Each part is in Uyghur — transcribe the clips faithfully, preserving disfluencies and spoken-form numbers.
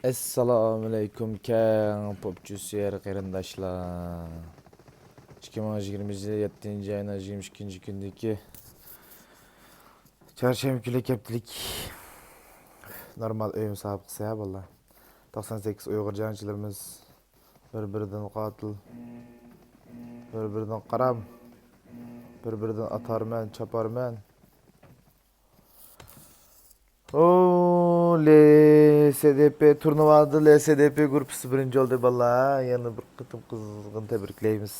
ئەسسالامۇئەلەيكۇم، كەڭ پوپچى سۆيەر قېرىنداشلار. ئىككى مىڭ يىگىرمە يەتتىنچى ئاينىڭ يىگىرمە ئىككىنچى كۈنىدىكى چارشەنبە كۈنلۈك ھەپتىلىك نورمال ئۆي مۇسابىقىسى ھە، بالىلار. توقسان سەككىز ئۇيغۇر جەڭچىلىرىمىز بىر-بىرىدىن قاتىل، بىر-بىرىدىن قارام، بىر-بىرىدىن ئاتارمەن، چاپارمەن. ئۇ، لې سې دې پې تۇرنىۋادا لې سې دې پې گۇرۇپپىسى بىرىنچى بولدى، بالىلار. يەنە بىر قېتىم قىزغىن تەبرىكلەيمىز.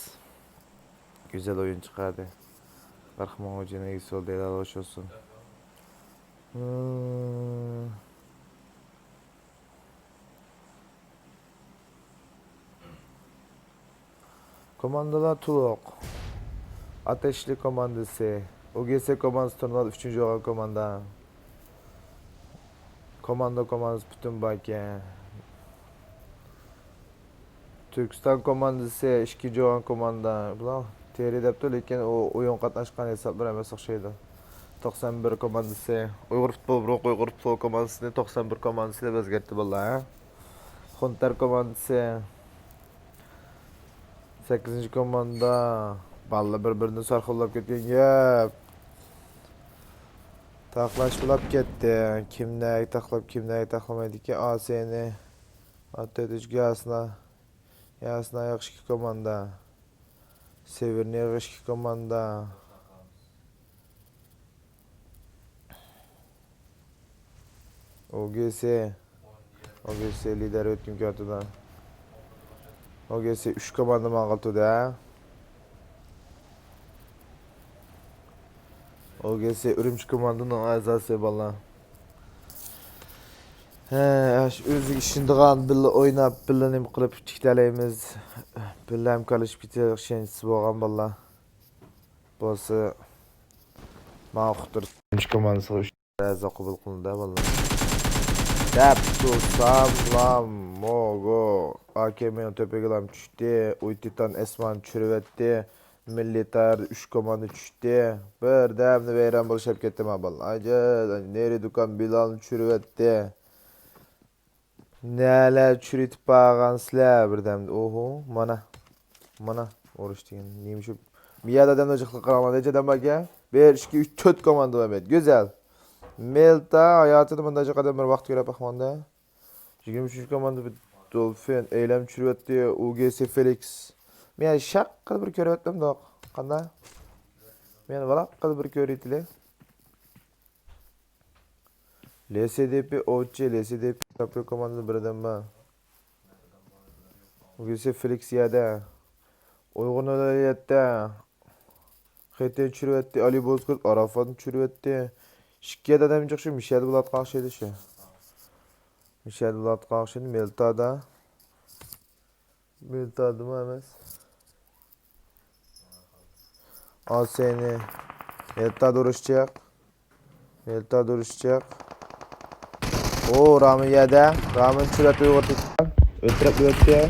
گۈزەل ئويۇن چىقاردى. قىرىق مىڭ خوجىنىڭ ئىگىسى بولدى، ھالال خوش بولسۇن. ھىم. كوماندىلار تولۇق. ئاتەشلىك كوماندىسى، ئۇ گې سې كوماندىسى تۇرنىۋادا ئۈچىنچى بولغان كوماندا. كوماندا، كوماندىسى پۈتۈن باركەن. تۈركىستان كوماندىسى ئىككىنچى بولغان كوماندا. بۇلار تېرى دەپتۇ، لېكىن ئۇ ئويۇن قاتناشقان ھېسابلىرى ئەمەس ئوخشايدۇ. توقسان بىر كوماندىسى، ئۇيغۇر پۇتبول، بۇرۇنقى ئۇيغۇر پۇتبول كوماندىسىنى توقسان بىر كوماندىسى دەپ ئۆزگەرتتى بالىلار، ھە؟ خۇنتەر كوماندىسى. سەككىزىنچى كوماندا. بالىلار بىر-بىرىنى سارخىللاپ كەتكەن گەپ. تاقلاش بولاپ كەتتى. كىم نەگە تاقلاپ، كىم نەگە تاقلىمايدىكەن. ئاسېنى. ئاتتۆتىنچى ياسنا. ياسنا ياخشى ئىككى كوماندا. سېۋېرنىي ياخشى ئىككى كوماندا. ئو گې سې. ئو گې سې لىدېر ئۆتكەن كارتىدا. ئو گې سې ئۈچ كوماندا ماڭغىلى تۇردى، ھە؟ ئو گې سې ئۈرۈمچى كوماندىنىڭ ئەزاسى بالىلار. ھە، ئاشۇ ئۆزىگە ئىشىنىدىغان، بىللە ئويناپ، بىللە نېمە قىلىپ ئىتتىكلەيمىز. بىللە ھەمكارلىشىپ كېتىش شانسى بولغان بالىلار. بولسا، ماڭا ئۇقتۇرسا. ئۈچ كوماندىسىغا ئۈچ ئەزا قوبۇل قىلىندى، بالىلار. دەپ تۇرسام، لام، موگو، ئاكېمنىڭ تۆپىگە لام چۈشتى. ئۇي تىتان ئەسمان چۈشۈرۈۋەتتى. مىللىي تاياردا ئۈچ كوماندا چۈشتى. بىردەمدە ۋەيران بولۇشۇپ كەتتى ما بالىلار. ئاجايىپ، نېرى دۇكان بىلالنى چۈشۈرۈۋەتتى. نەلەر چۈشۈرۈۋېتىپ بارغانسىلەر بىردەمدە. ئوھو، مانا. مانا، ئۇرۇش دېگەن. نېمە شۇ؟ بۇ يەردە ئادەملەر جىقلىق قاراڭلار. نەچچە ئادەم باركەن؟ بىر، ئىككى، ئۈچ، تۆت كوماندا بار. گۈزەل. مېلتا ھاياتىدا مۇنداق جىق ئادەم بىر ۋاقىت كۆرۈپ باقمىغاندا. يىگىرمە ئۈچىنچى كوماندا بىر دولفىن، ئەيلەم چۈشۈرۈۋەتتى، ئۇ گې سې فېلىكس. مەن شاققىدە بىر كۆرۈۋەتتىم دوق. قانداق؟ مەن ۋالاققىدە بىر كۆرۈۋېتىلى. لې سې دې پې ئوۋچى، لې سې دې پې كاپرى كوماندىدا بىردەم بار. ئۇ گې سې فېلىكس يەردە. ئۇيغۇرنى يەتتە. خېتىنى چۈشۈرۈۋەتتى، ئالى بوزكۇرت، ئاراپاتنى چۈشۈرۈۋەتتى. ئىككى يەردە ئادەم جىق شۇ، مىشەدە بولاتقان ئوخشايدۇ شۇ. مىشەدە بولاتقان ئوخشايدۇ، مېلتادا. مېلتادىمۇ ئەمەس. ئاسېنى. مېلتادا ئۇرۇشچاق. مېلتادا ئۇرۇشچاق. ئو، رامىن يەردە. رامىن چۈشۈرۈپ ئۇيغۇر تۇتقان. ئۆتتۈرۈپ ئۆتتى.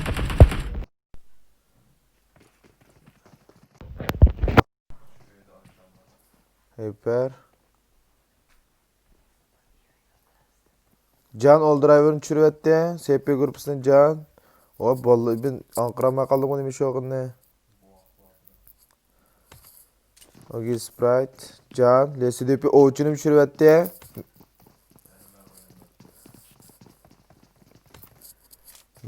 ھايپەر. جان ئول درايۋېرنى چۈشۈرۈۋەتتى. سې پى گۇرۇپپىسىدىن جان. ۋاي، باللا، ئىبىن ئاڭقىرالماي قالدىمغۇ نېمە شوغۇننى. ئوگى سپرايت. جان. لېسى دېپى ئوۋچىنى چۈشۈرۈۋەتتى.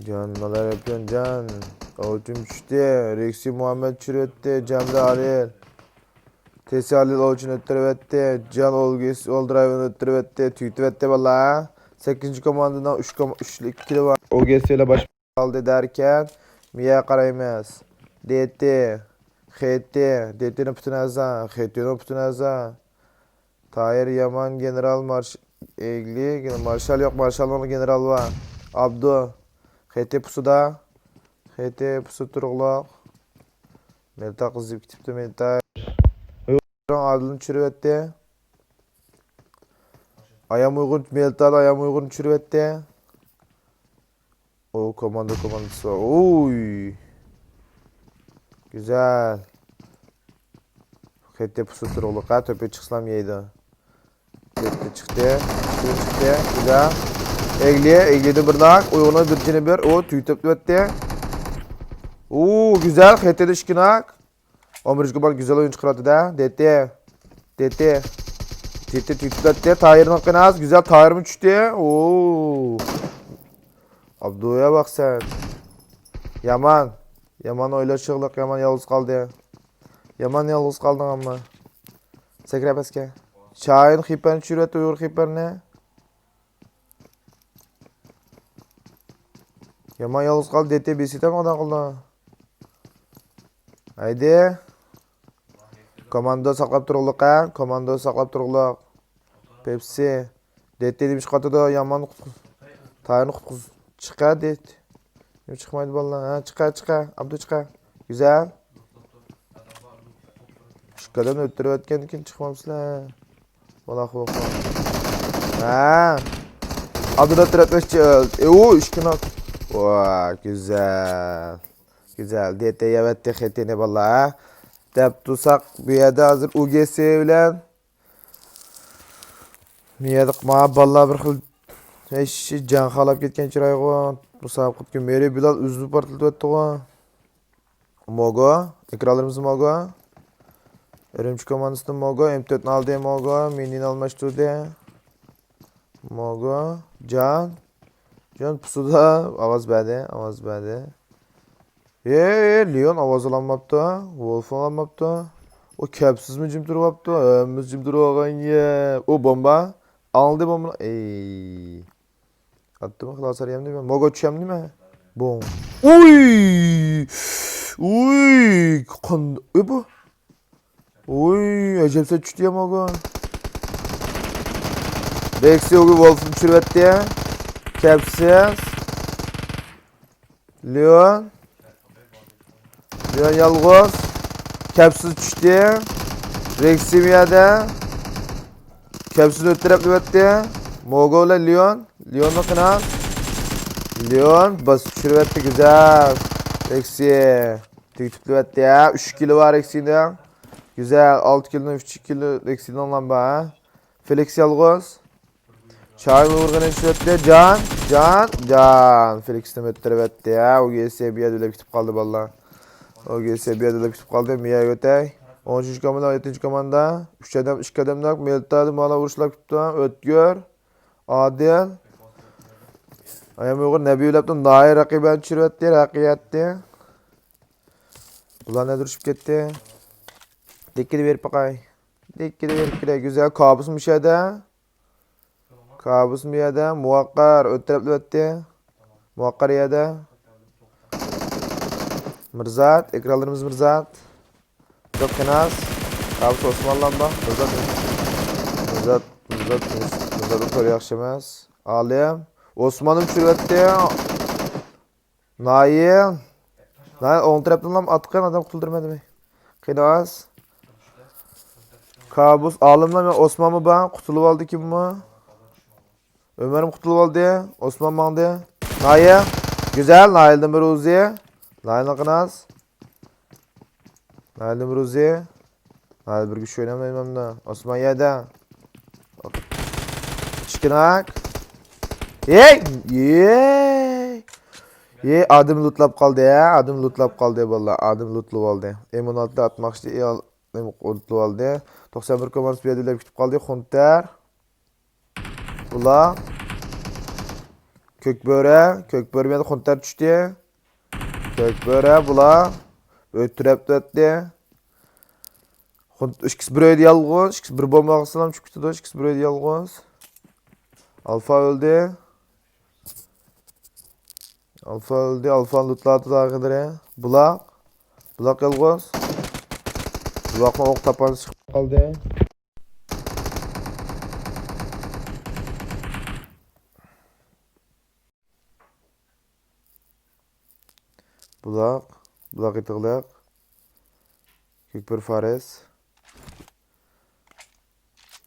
جان، مالا ياپيون جان. ئوۋچىم چۈشتى. رېكسى مۇھەممەد چۈشۈرۈۋەتتى. جان بىلەن ئالىل. تېسى ئالىل ئوۋچىنى ئۆتتۈرۈۋەتتى. جان ئولگىس، ئولدرايۋىنى ئۆتتۈرۈۋەتتى. تۈگىتىۋەتتى باللا. سەككىزىنچى كوماندىنىڭ ئۈچ كوم-، ئۈچ كىلى بار. ئوگېسىلا باش ئالدى دەركەن. مىيە قارايمىز. دېتى. خېتى. دېتىنى پۈتۈن ئەزا. خېتىنى پۈتۈن ئەزا. تايىر يامان گېنېرال مارش-، ئېگلى، مارشال يوق، مارشالنىڭ گېنېرالى بار. ئابدۇ. خېتى پۇسۇدا. خېتى پۇسۇ تۇرۇقلۇق. مېلتا قىزىپ كېتىپتۇ، مېلتا. ئادىلنى چۈشۈرۈۋەتتى. ئايام ئۇيغۇر، مېلتا ئايام ئۇيغۇرنى چۈشۈرۈۋەتتى. ئۇ كوماندا، كوماندىسى بار. ئۇي. گۈزەل. خېتى پۇسۇ تۇرۇقلۇق ھە، تۆپە چىقسىلام يەيدۇ. كەتتى، چىقتى. كېيىن چىقتى. گۈزەل. ئېگلى، ئېگلىدىن بىر ناك. ئۇيغۇرنىڭ بىر جېنى بىر. ئۇ تۈگىتىپ ئۆتتى. ئۇ، گۈزەل. خېتىدە ئىككى ناك. ئون بىرىنچى كوماندا گۈزەل ئويۇن چىقىرىۋاتىدۇ. دېتى. دېتى. دېتى تۈگىتىپ ئۆتتى. تايىرنىڭ قېنى ئاز. گۈزەل تايىرمۇ چۈشتى. ئۇ. ئابدۇيا باق سەن. يامان. يامان ئويلاشلىق، يامان يالغۇز قالدى. يامان يالغۇز قالدىڭ ئەمما. سەكرە پەسكە. شاھىن خىپەرنى چۈشۈرۈۋەتتى، ئۇيغۇر خىپەرنى. يامان يالغۇز قالدى، دېتى بېسىتەم ئادام قىلدى. ھەيدى. كوماندا ساقلاپ تۇرغۇلۇق، ھە؟ كوماندا ساقلاپ تۇرغۇلۇق. پېپسى. دېتى نېمە ئىش قاتىدۇ؟ يامان قۇتقۇز. تايىرنى قۇتقۇز. چىقە، دېتى. نېمە چىقمايدۇ بالىلار؟ ھە، چىقە، چىقە. ئابدۇ چىقە. گۈزەل. ئىككى قەدەم ئۆتتۈرۈۋەتكەندىن كېيىن چىقمامسىلەر؟ بالا خوخ. ھە. ئابدۇللا تەرەپلەشچى ئۆلدى. ئۇ ئىككى ناك. ۋا، گۈزەل. گۈزەل. دېتى يەۋەتتى خېتىنى بالا. دەپ تۇرساق، بۇ يەردە ھازىر ئۇ گې سى بىلەن. بۇ يەردە ما بالىلار بىر خىل ھېچ جان خالاپ كەتكەن چىرايغۇ. مۇسابىقىدىكى مېرى بىلال ئۈزۈپ پارتلىتىۋەتتىغۇ. موگو، ئېكرانلىرىمىزدا موگو. ئۈرۈمچى كوماندىسىدىن موگو، ئېم تۆتنى ئالدى موگو، مىنىنى ئالماشتۇردى. موگو، جان. جان پۇسۇدا ئاۋاز بەردى، ئاۋاز بەردى. ھېي، لېئون ئاۋاز ئالالماپتۇ، ۋولف ئالالماپتۇ. ئۇ كەپسىزمۇ جىم تۇرۇۋاپتۇ، ھەممىسى جىم تۇرۇۋالغان يە. ئۇ بومبا، ئاڭلىدى بومبىنى. ئېي. ئاتتىمۇ خىلاس ئەريەمدىمۇ؟ موگو چۈشەمدىمۇ؟ بوڭ. ئۇي! ئۇي! قان-، ئۇي بۇ. ئۇي، ئەجەبسە چۈشتى يا موگو. رېكسى ئۇگى ۋولفنى چۈشۈرۈۋەتتى. كەپسىز. لېئون. لېئون يالغۇز. كەپسىز چۈشتى. رېكسى بۇ يەردە. كەپسىز ئۆتتۈرۈپ ئەتتى. موگو بىلەن لېئون. لېئوننىڭ قېنى ئاز. لېئون باسىپ چۈشۈرۈۋەتتى، گۈزەل. رېكسى. تۈگىتىپ ئەتتى، ھە. ئۈچ كىلو بار رېكسىنىڭ. گۈزەل، ئالتە كىلونىڭ ئۈچ كىلو رېكسىنىڭ بار، ھە. فېلىكس يالغۇز. شاھىن ئۇرغىنى چۈشۈرۈۋەتتى. جان، جان، جان. فېلىكسنى ئۆتتۈرۈۋەتتى، ھە. ئۇ گې سى بۇ يەردە ئۆلۈپ كېتىپ قالدى، بالىلار. ئۇ گې سى بۇ يەردە ئۆلۈپ كېتىپ قالدى. مىياگە ئۆتەي. ئون ئۈچىنچى كوماندا، يەتتىنچى كوماندا. ئۈچ ئادەم، ئىككى ئادەمدەك مېلتا، مانا ئۇرۇشلاپ كېتىپتۇ. ئۆتكۈر. ئادىل. ئايام ئۇيغۇر نەبىيۇللەپتۇ. ناھىيە رەقىبەنى چۈشۈرۈۋەتتى، رەقىيەتتى. بۇلار نەدە ئۇرۇشۇپ كەتتى؟ دىككىدە بېرىپ باقاي. دىككىدە بېرىپ كىرەي. گۈزەل، كابۇس مۇشۇ يەردە. كابۇس بۇ يەردە. مۇۋەققەر ئۆتتۈرۈپ ئەتتى. مۇۋەققەر يەردە. مىرزات، ئېكرانلىرىمىز مىرزات. يوق، كېناز. كابۇس ئوسمانلام بار. مىرزات، مىرزات، مىرزات، مىرزات، مىرزات تور ياخشى ئەمەس. ئالىم. ئوسماننى چۈشۈرۈۋەتتى. نايىل. نايىل ئوڭ تەرەپتىنلا ئاتقان ئادەم قۇتۇلدۇرمىدىمۇ؟ كېناز. كابۇس، ئالىملار مەن ئوسمانمۇ بار. قۇتۇلۇپ ئالدى كىممۇ؟ ئۆمەرمۇ قۇتۇلۇپ ئالدى. ئوسمان ماڭدى. نايىل. گۈزەل، نايىلدىن بىر ئۇزى. نايىلنىڭ قېنى ئاز. نايىلدىن بىر ئۇزى. نايىل بىر كۈچ ئوينىمايمەن. ئوسمان يەردە. ئىككى ناك. ھېي! ھېي! ھېي، ئادەم لوتلاپ قالدى، ھە؟ ئادەم لوتلاپ قالدى، بالىلار. ئادەم لوتلاپ ئالدى. ئېم ئون ئالتە ئاتماقچى، ئېم لوتلاپ ئالدى. توقسان بىر كوماندىسى بۇ يەردە ئۆلۈپ كېتىپ قالدى. خۇنتەر. بۇلار. كۆك بۆرە. كۆك بۆرە بۇ يەردە خۇنتەر چۈشتى. كۆك بۆرە بۇلار. ئۆتتۈرۈپ ئەتتى. خۇن-، ئىككىسى بىر ئۆيدە يالغۇز. ئىككىسى بىر بومبا قىلسىلا چۈشۈپ كېتىدۇ. ئىككىسى بىر ئۆيدە يالغۇز. ئالفا ئۆلدى. ئالفا ئۆلدى. ئالفا لوتلاپ ئەتتى تاغىلىرى. بۇلاق. بۇلاق يالغۇز. بۇلاقنىڭ ئوق تاپانچىسى چىقىپ قالدى. بۇلاق، بۇلاق يېتىقلىق. كۆكبۆرە فارس.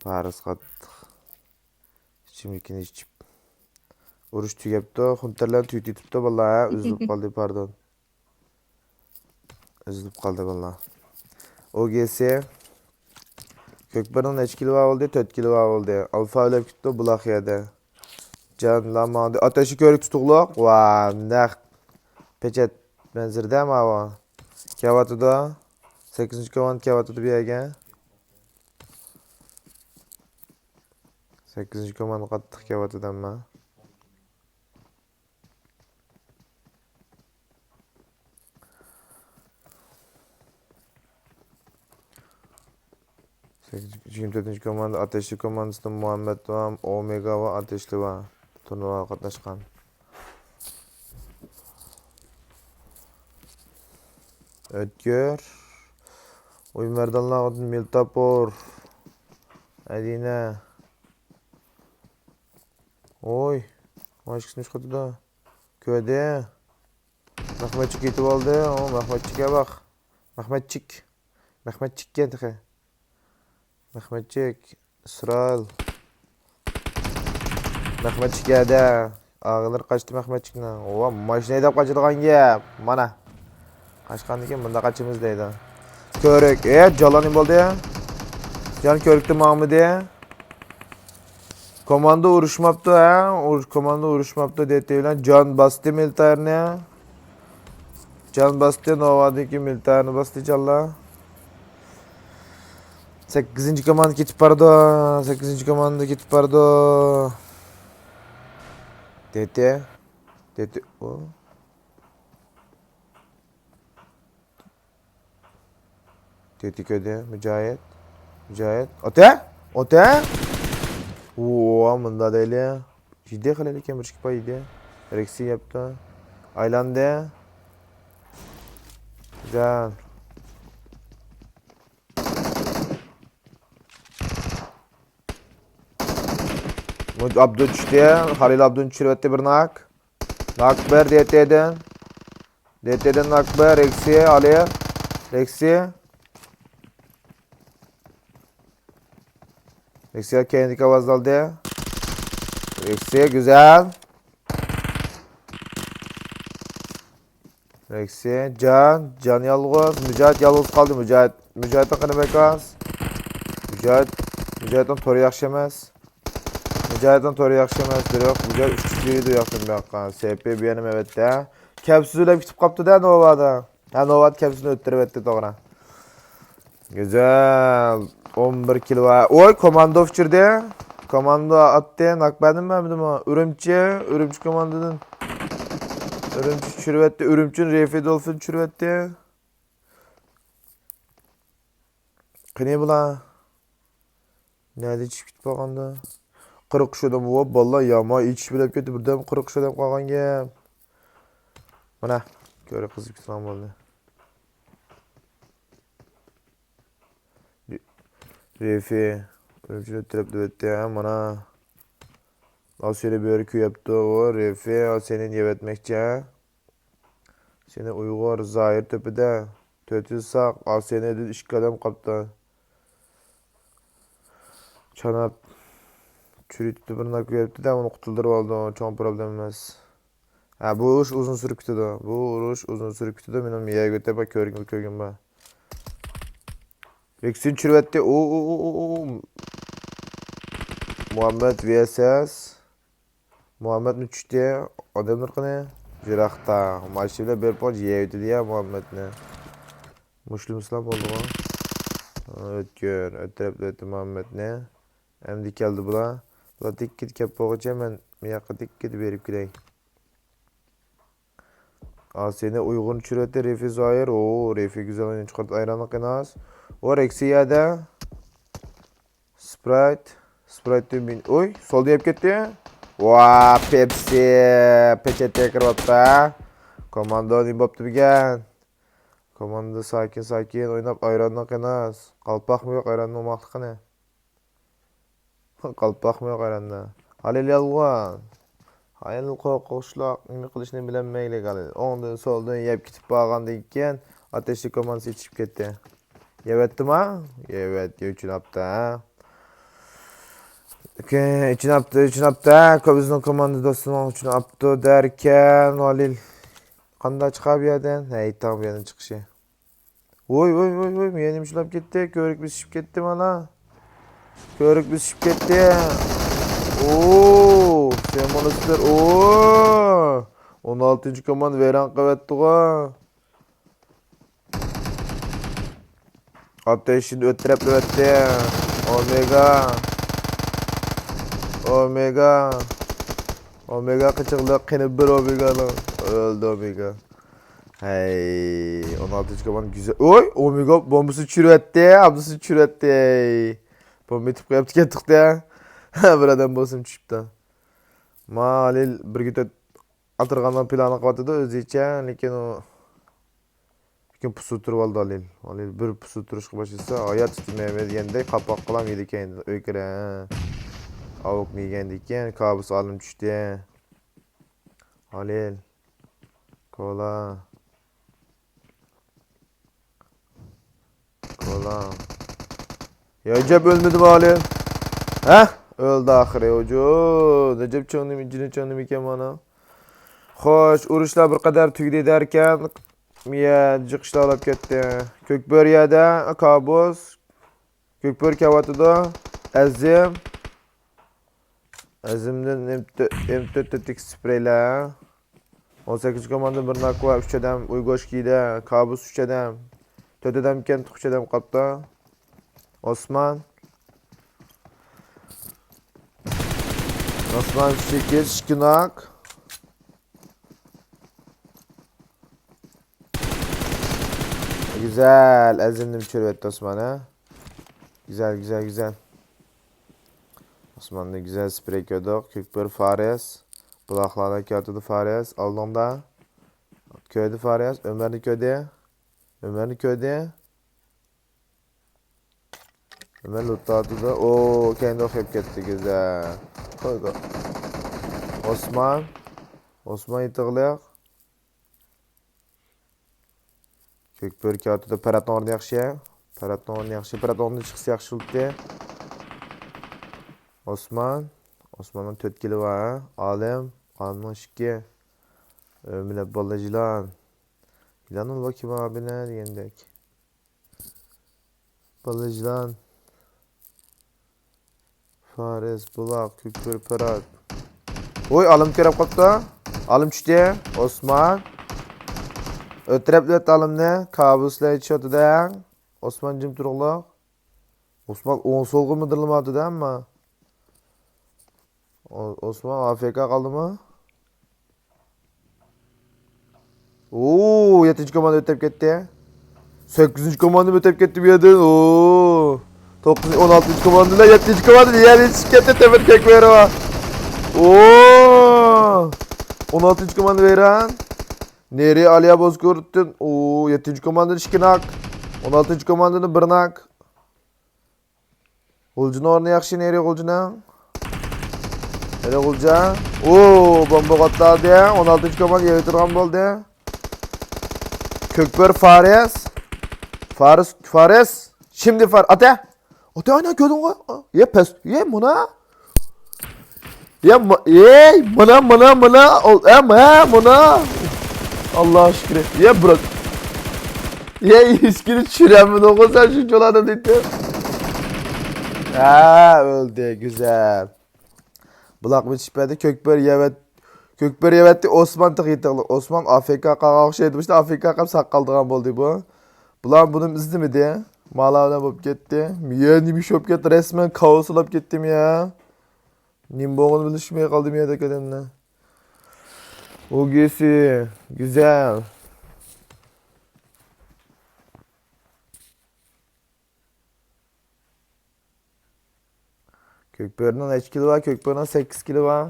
فارس قاتتىق. ئىچىملىكىنى ئىچىپ. ئۇرۇش تۈگەپتۇ. خۇنتەرلەرنى تۈگىتىپتۇ بالىلار، ھە؟ ئۈزۈلۈپ قالدى، پاردون. ئۈزۈلۈپ قالدى بالىلار. ئو گې سى. كۆكبۆرىنىڭ نەچچە كىلو بار بولدى؟ تۆت كىلو بار بولدى. ئالفا ئۆلۈپ كېتىپتۇ، بۇلاق يەردە. جانلار ماڭدى. ئاتەشلىك كۆۋرۈك تۇتۇقلۇق. ۋا، نەق پېچەت مەنزىرىدە ماۋۇ. كەۋاتىدۇ. سەككىزىنچى كوماندا كەۋاتىدۇ بۇ يەرگە. سەككىزىنچى كوماندا قاتتىق كەۋاتىدۇ ئەمما. يىگىرمە تۆتىنچى كوماندا، ئاتەشلى كوماندىسىدا مۇھەممەد ۋە ئومېگا ۋە ئاتەشلى بار. تۇرنىۋاغا قاتناشقان. ئۆتكۈر. ئۇي مەردانلار، مىلتاپۇر. ئەدىنە. ئوي. ماشكىسىنى چىقىرتىدۇ. كۆردى. مەخمەتچىك يېتىۋالدى. ئۇ مەخمەتچىككە باق. مەخمەتچىك. مەخمەتچىككەن تېخى. مەخمەتچىك. ئىسرائىل. مەخمەتچىك يەردە. ئاغىلىرى قاچتى مەخمەتچىكنىڭ. ۋا، ماشىنا ھەيدەپ قاچىدىغان گەپ. مانا. قاچقاندىن كېيىن مۇنداق قاچىمىز دەيدۇ. كۆرۈك. ئې، جالان نېمە بولدى؟ جان كۆرۈكتە ماڭمىدى. كوماندا ئۇرۇشماپتۇ، ھە؟ ئۇرۇش-، كوماندا ئۇرۇشماپتۇ، دېتى بىلەن جان باستى مىلتايرنى. جان باستى، نوۋادىكى مىلتايرنى باستى جانلار. سەككىزىنچى كوماندا كېتىپ بارىدۇ، سەككىزىنچى كوماندا كېتىپ بارىدۇ. دېتى، دېتى، ئۇ. تېتىكۆدە مۇجاھىد. مۇجاھىد. ئوتە! ئوتە! ۋوۋا، مۇندا دەيلى. جىددىي قىلىدىكەن، بىر ئىككى پاي يېدى. رېكسى يەپتۇ. ئايلاندى. گۈزەل. مۇ-، ئابدۇ چۈشتى. خالىل ئابدۇنى چۈشۈرۈۋەتتى بىر ناك. ناك بىر دېتىدىن. دېتىدىن ناك بىر. رېكسى، ئالى. رېكسى. رېكسىگە كەينىدىكى ئاۋاز ئالدى. رېكسى، گۈزەل. رېكسى، جان، جان يالغۇز. مۇجاھىد يالغۇز قالدى. مۇجاھىد، مۇجاھىدنىڭ قېنى بەك ئاز. مۇجاھىد، مۇجاھىدنىڭ تورى ياخشى ئەمەس. مۇجاھىدنىڭ تورى ياخشى ئەمەس. بىراق مۇجاھىد ئۈچ كىشى يۈرىدۇ ياقتىن بۇياققا. سېپى بۇ يەنە ئەۋەتتى. كەپسۇل ئۆلۈپ كېتىپ قاپتۇ-دە نوۋادا. ھە، نوۋادا كەپسۇلنى ئۆلتۈرۈۋەتتى، توغرا. گۈزەل. ئون بىر كىلو. ۋوي، كوماندو ئۇچۇردى. كوماندو ئاتتى. ناك بەردىمۇ، بەرمىدىمۇ؟ ئۈرۈمچى، ئۈرۈمچى كوماندودىن. ئۈرۈمچى چۈشۈرۈۋەتتى. ئۈرۈمچىنى رېفى دولفىن چۈشۈرۈۋەتتى. قېنى بۇلار؟ نەدە چۈشۈپ كېتىپ قالغاندا؟ قىرىق ئۈچ ئادەم، ۋو، بالىلار، يامان ئېچىش بىلەپ كەتتى، بىردەم قىرىق ئۈچ ئادەم قالغان گەپ. مانا، كۆرە قىزىپ كېتىدىغان بولدى. رېفى، ئۈرۈمچىنى ئۆتتۈرۈپ دەۋەتتى، ھە، مانا. ئاسىينى بۆرە كۆيەپتۇ، ۋو، رېفى، ئاسىينى يەۋەتمەكچى، ھە. سېنى ئۇيغۇر زاھىر تۆپىدە. تۆت يۈز ساق، ئاسىينىدىن ئىككى ئادەم قاپتۇ. چاناپ چۈرۈتتى، بىر ناك بېرىپتۇ-دە، ئۇنى قۇتۇلدۇرۇۋالدى، چوڭ پروبلېما ئەمەس. ھە، بۇ ئۇرۇش ئۇزۇن سۈرۈپ كېتىدۇ. بۇ ئۇرۇش ئۇزۇن سۈرۈپ كېتىدۇ، مېنىڭ مىيەگە ئۆتەپ كۆرگۈم، كۆرگۈم بار. رېكسىنى چۈشۈرۈۋەتتى. ئۇ، ئۇ، ئۇ، ئۇ، ئۇ. مۇھەممەد ۋي ئېس ئېس. مۇھەممەدمۇ چۈشتى. ئادەملەر قېنى؟ يىراقتا. ماشىنا بىلەن بېرىپ قويۇپ يەۋېتىدۇ يا مۇھەممەدنى. مۇشۇلمۇسىلام بولدىغۇ. ئۆتكۈر. ئۆتتۈرۈپ ئۆتتى مۇھەممەدنى. ئەمدى كەلدى بۇلار. بۇلار دىككىدە كەپ بولغۇچە مەن مۇياققا دىككىدە بېرىپ كېلەي. ئاسىينى ئۇيغۇرنى چۈشۈرۈۋەتتى. رېفى زاھىر. ئو، رېفى گۈزەل ئويۇن چىقاردى. ئايرانلىق ئېناس. ئۇ رېكسىيەدە. سپرايت. سپرايتتىن بىن-، ئوي، سولدا يەپ كەتتى. ۋا، پېپسى. پېچەتكە كىرىۋاپتۇ، ھە. كوماندو نېمە بوپتۇ بىكەن؟ كوماندا ساكىن، ساكىن ئويناپ، ئايراننىڭ قېنى ئاز. قالپاقمۇ يوق ئايراننىڭ ماقلىقىنى. قالپاقمۇ يوق ئايراندا. ھالىل يالغان. ھالىل قورقۇشلۇق، نېمە قىلىشنى بىلەلمەيلىك ھالىل. ئوڭدىن، سولدىن يەپ كېتىپ بارغاندىن كېيىن، ئاتەشلىك كوماندىسى چىقىپ كەتتى. يەۋەتتىما؟ يەۋەتتى، ئۈچىنى ئاپتۇ، ھە؟ ئۆكەي، ئۈچىنى ئاپتۇ، ئۈچىنى ئاپتۇ، ھە؟ كۆپ بىزنىڭ كوماندا دوستىنىڭ ئۈچىنى ئاپتۇ دەركەن، ھالىل. قانداق چىقار بۇ يەردىن؟ ھەي، تاڭ بۇ يەردىن چىقىشى. ۋوي، ۋوي، ۋوي، ۋوي، يەنە مۇشۇلاپ كەتتى. كۆۋرۈك بېسىشىپ كەتتى مانا. كۆۋرۈك بېسىشىپ كەتتى. ئوو، سېمونستېر، ئوو. ئون ئالتىنچى كوماندا ۋەيران قىلىۋەتتىغۇ. ئاتەشنى ئۆتتۈرۈپ ئۆتتى. ئومېگا. ئومېگا. ئومېگا قىچىقلىق، قېنى بىر ئومېگانىڭ. ئۆلدى ئومېگا. ھەي، ئون ئالتىنچى كوماندا گۈزەل. ئوي، ئومېگا بومبىسىنى چۈشۈرۈۋەتتى، ئابدىسىنى چۈشۈرۈۋەتتى. بومبا ئېتىپ قويۇپتۇ كەتتۇق-دە. بىر ئادەم بولسىمۇ چۈشۈپتۇ. مالىل بىرگە تۆت ئاتىرغاننىڭ پىلانى قىلىۋاتىدۇ ئۆزىچە، لېكىن ئۇ لېكىن پۇسۇ تۇرۇۋالدى ھالىل. ھالىل بىر پۇسۇ تۇرۇشقا باشلىسا، ھايات تۇتۇلمايمەن دېگەندەك قاپاق قىلام يېدىكەن ئۆي كىرە. ئاۋۇكنى يېگەندىكىن كابۇس ئالىم چۈشتى. ھالىل. كولا. كولا. يا ئەجەب ئۆلمىدىمۇ ھالىل؟ ھە؟ ئۆلدى ئاخىرى، ھۇجۇم. ئەجەب چوڭ نېمە، جېنى چوڭ نېمىكەن مانا. خوش، ئۇرۇشلار بىر قەدەر تۈگىدى دەركەن، مىيە جىق ئىشلار بولۇپ كەتتى. كۆكبۆرە يەردە، كابۇس. كۆكبۆرە كەۋاتىدۇ. ئەزىم. ئەزىمدىن ئېم تۆت، ئېم تۆت تېتىك سپرېيلەر. ئون سەككىزىنچى كوماندا بىر ناك بار، ئۈچ ئادەم ئۇيغۇشكىدە، كابۇس ئۈچ ئادەم. تۆت ئادەمكەن، ئۈچ ئادەم قاپتا. ئوسمان. ئوسمان سەككىز، ئىككى ناك. گۈزەل، ئەزىمنى چۈشۈرۈۋەتتى ئوسمان، ھە؟ گۈزەل، گۈزەل، گۈزەل. ئوسماندا گۈزەل سپرېي كۆردۇق. كۆكبۆرە فارس. بۇلاقلاردا كېلىۋاتىدۇ فارس. ئالدىڭدا. كۆردى فارس. ئۆمەرنى كۆردى. ئۆمەرنى كۆردى. ئۆمەر لوتتا ئاتىدۇ. ئو، كەينىدە ئوخشاپ كەتتى. گۈزەل. قوي، قوي. ئوسمان. ئوسمان يېتىغلىق. كۆكبۆرە كەۋاتىدۇ. پەرھاتنىڭ ئورنى ياخشى. پەرھاتنىڭ ئورنى ياخشى. پەرھات ئورنىدىن چىقسا ياخشى بولاتتى. ئوسمان. ئوسماننىڭ تۆت كىلى بار، ھە؟ ئالىم. ئالىمنىڭ ئىككى. ئۆمىلەپ باللا يىلان. يىلان ئۇلۇغ كىم ئابىنە دېگەندەك. بالىجان. فارس، بۇلاق، كۆكبۆرە، پەرھات. ۋوي، ئالىم كىرىپ قاپتۇ. ئالىم چۈشتى. ئوسمان. ئۆترەپلەت ئالىمنى. كابۇسلار چۈشۈۋاتىدۇ. ئوسمان جىم تۇرۇڭلار. ئوسمان ئوڭ سولغا مىدىرلىمايۋاتىدۇ ئەمما. ئو-، ئوسمان ئا فې كا قالدىمۇ؟ ئوو، يەتتىنچى كوماندا ئۆتۈپ كەتتى. سەككىزىنچى كوماندا ئۆتۈپ كەتتى بۇ يەردىن. ئوو. توققۇزىنچى، ئون ئالتىنچى كوماندا بىلەن يەتتىنچى كوماندا يەنە چىقىپ كەتتى. تۆمۈر كۆك ۋەيران. ئوو. ئون ئالتىنچى كوماندا ۋەيران. نېرى ئالىيا بوزكۇرتتىن. ئوو، يەتتىنچى كوماندىدا ئىككى ناك. ئون ئالتىنچى كوماندىدا بىر ناك. غۇلجىنىڭ ئورنى ياخشى، نېرى غۇلجىنىڭ. نېرى غۇلجا. ئوو، بومبا قاتلادى. ئون ئالتىنچى كوماندا يەۋېتىدىغان بولدى. كۆكبۆرە فارس. فارس، فارس. شىمدى فار-، ئاتە. ئاتە، ئانا، كۆردۈڭغۇ؟ يە، پەس، يە، مانا. يا ما-، ئەي، مانا، مانا، مانا. ئول-، ئە، مە، مانا. ئاللا شۈكرى. يا، برات. يا، ھېچكىنى چۈشۈرەلمىدىڭغۇ سەن شۇنچىۋالا ئادەم دەيتتىم. ھە، ئۆلدى، گۈزەل. بۇلاق بىتىشىپ بەردى. كۆكبۆرە يەۋەت-، كۆكبۆرە يەۋەتتى. ئوسمان تېخى يېتىقلىق. ئوسمان ئا فې كا قالغان ئوخشايدۇ. مۇشۇ ئا فې كا قاپ ساق قالىدىغان بولدى بۇ. بۇلار بۇنى ئىزدىمىدى. مالا بىلەن بولۇپ كەتتى. يا، نېمە ئىش بولۇپ كەتتى؟ رەسمەن كائوس بولۇپ كەتتىم يا. نېمە بولغىنىنى بىلىشمەي قالدىم يەردەك ئادەمنى. ئوگىسى، گۈزەل. كۆكبۆرىنىڭ نەچچە كىلو بار؟ كۆكبۆرىنىڭ سەككىز كىلو بار.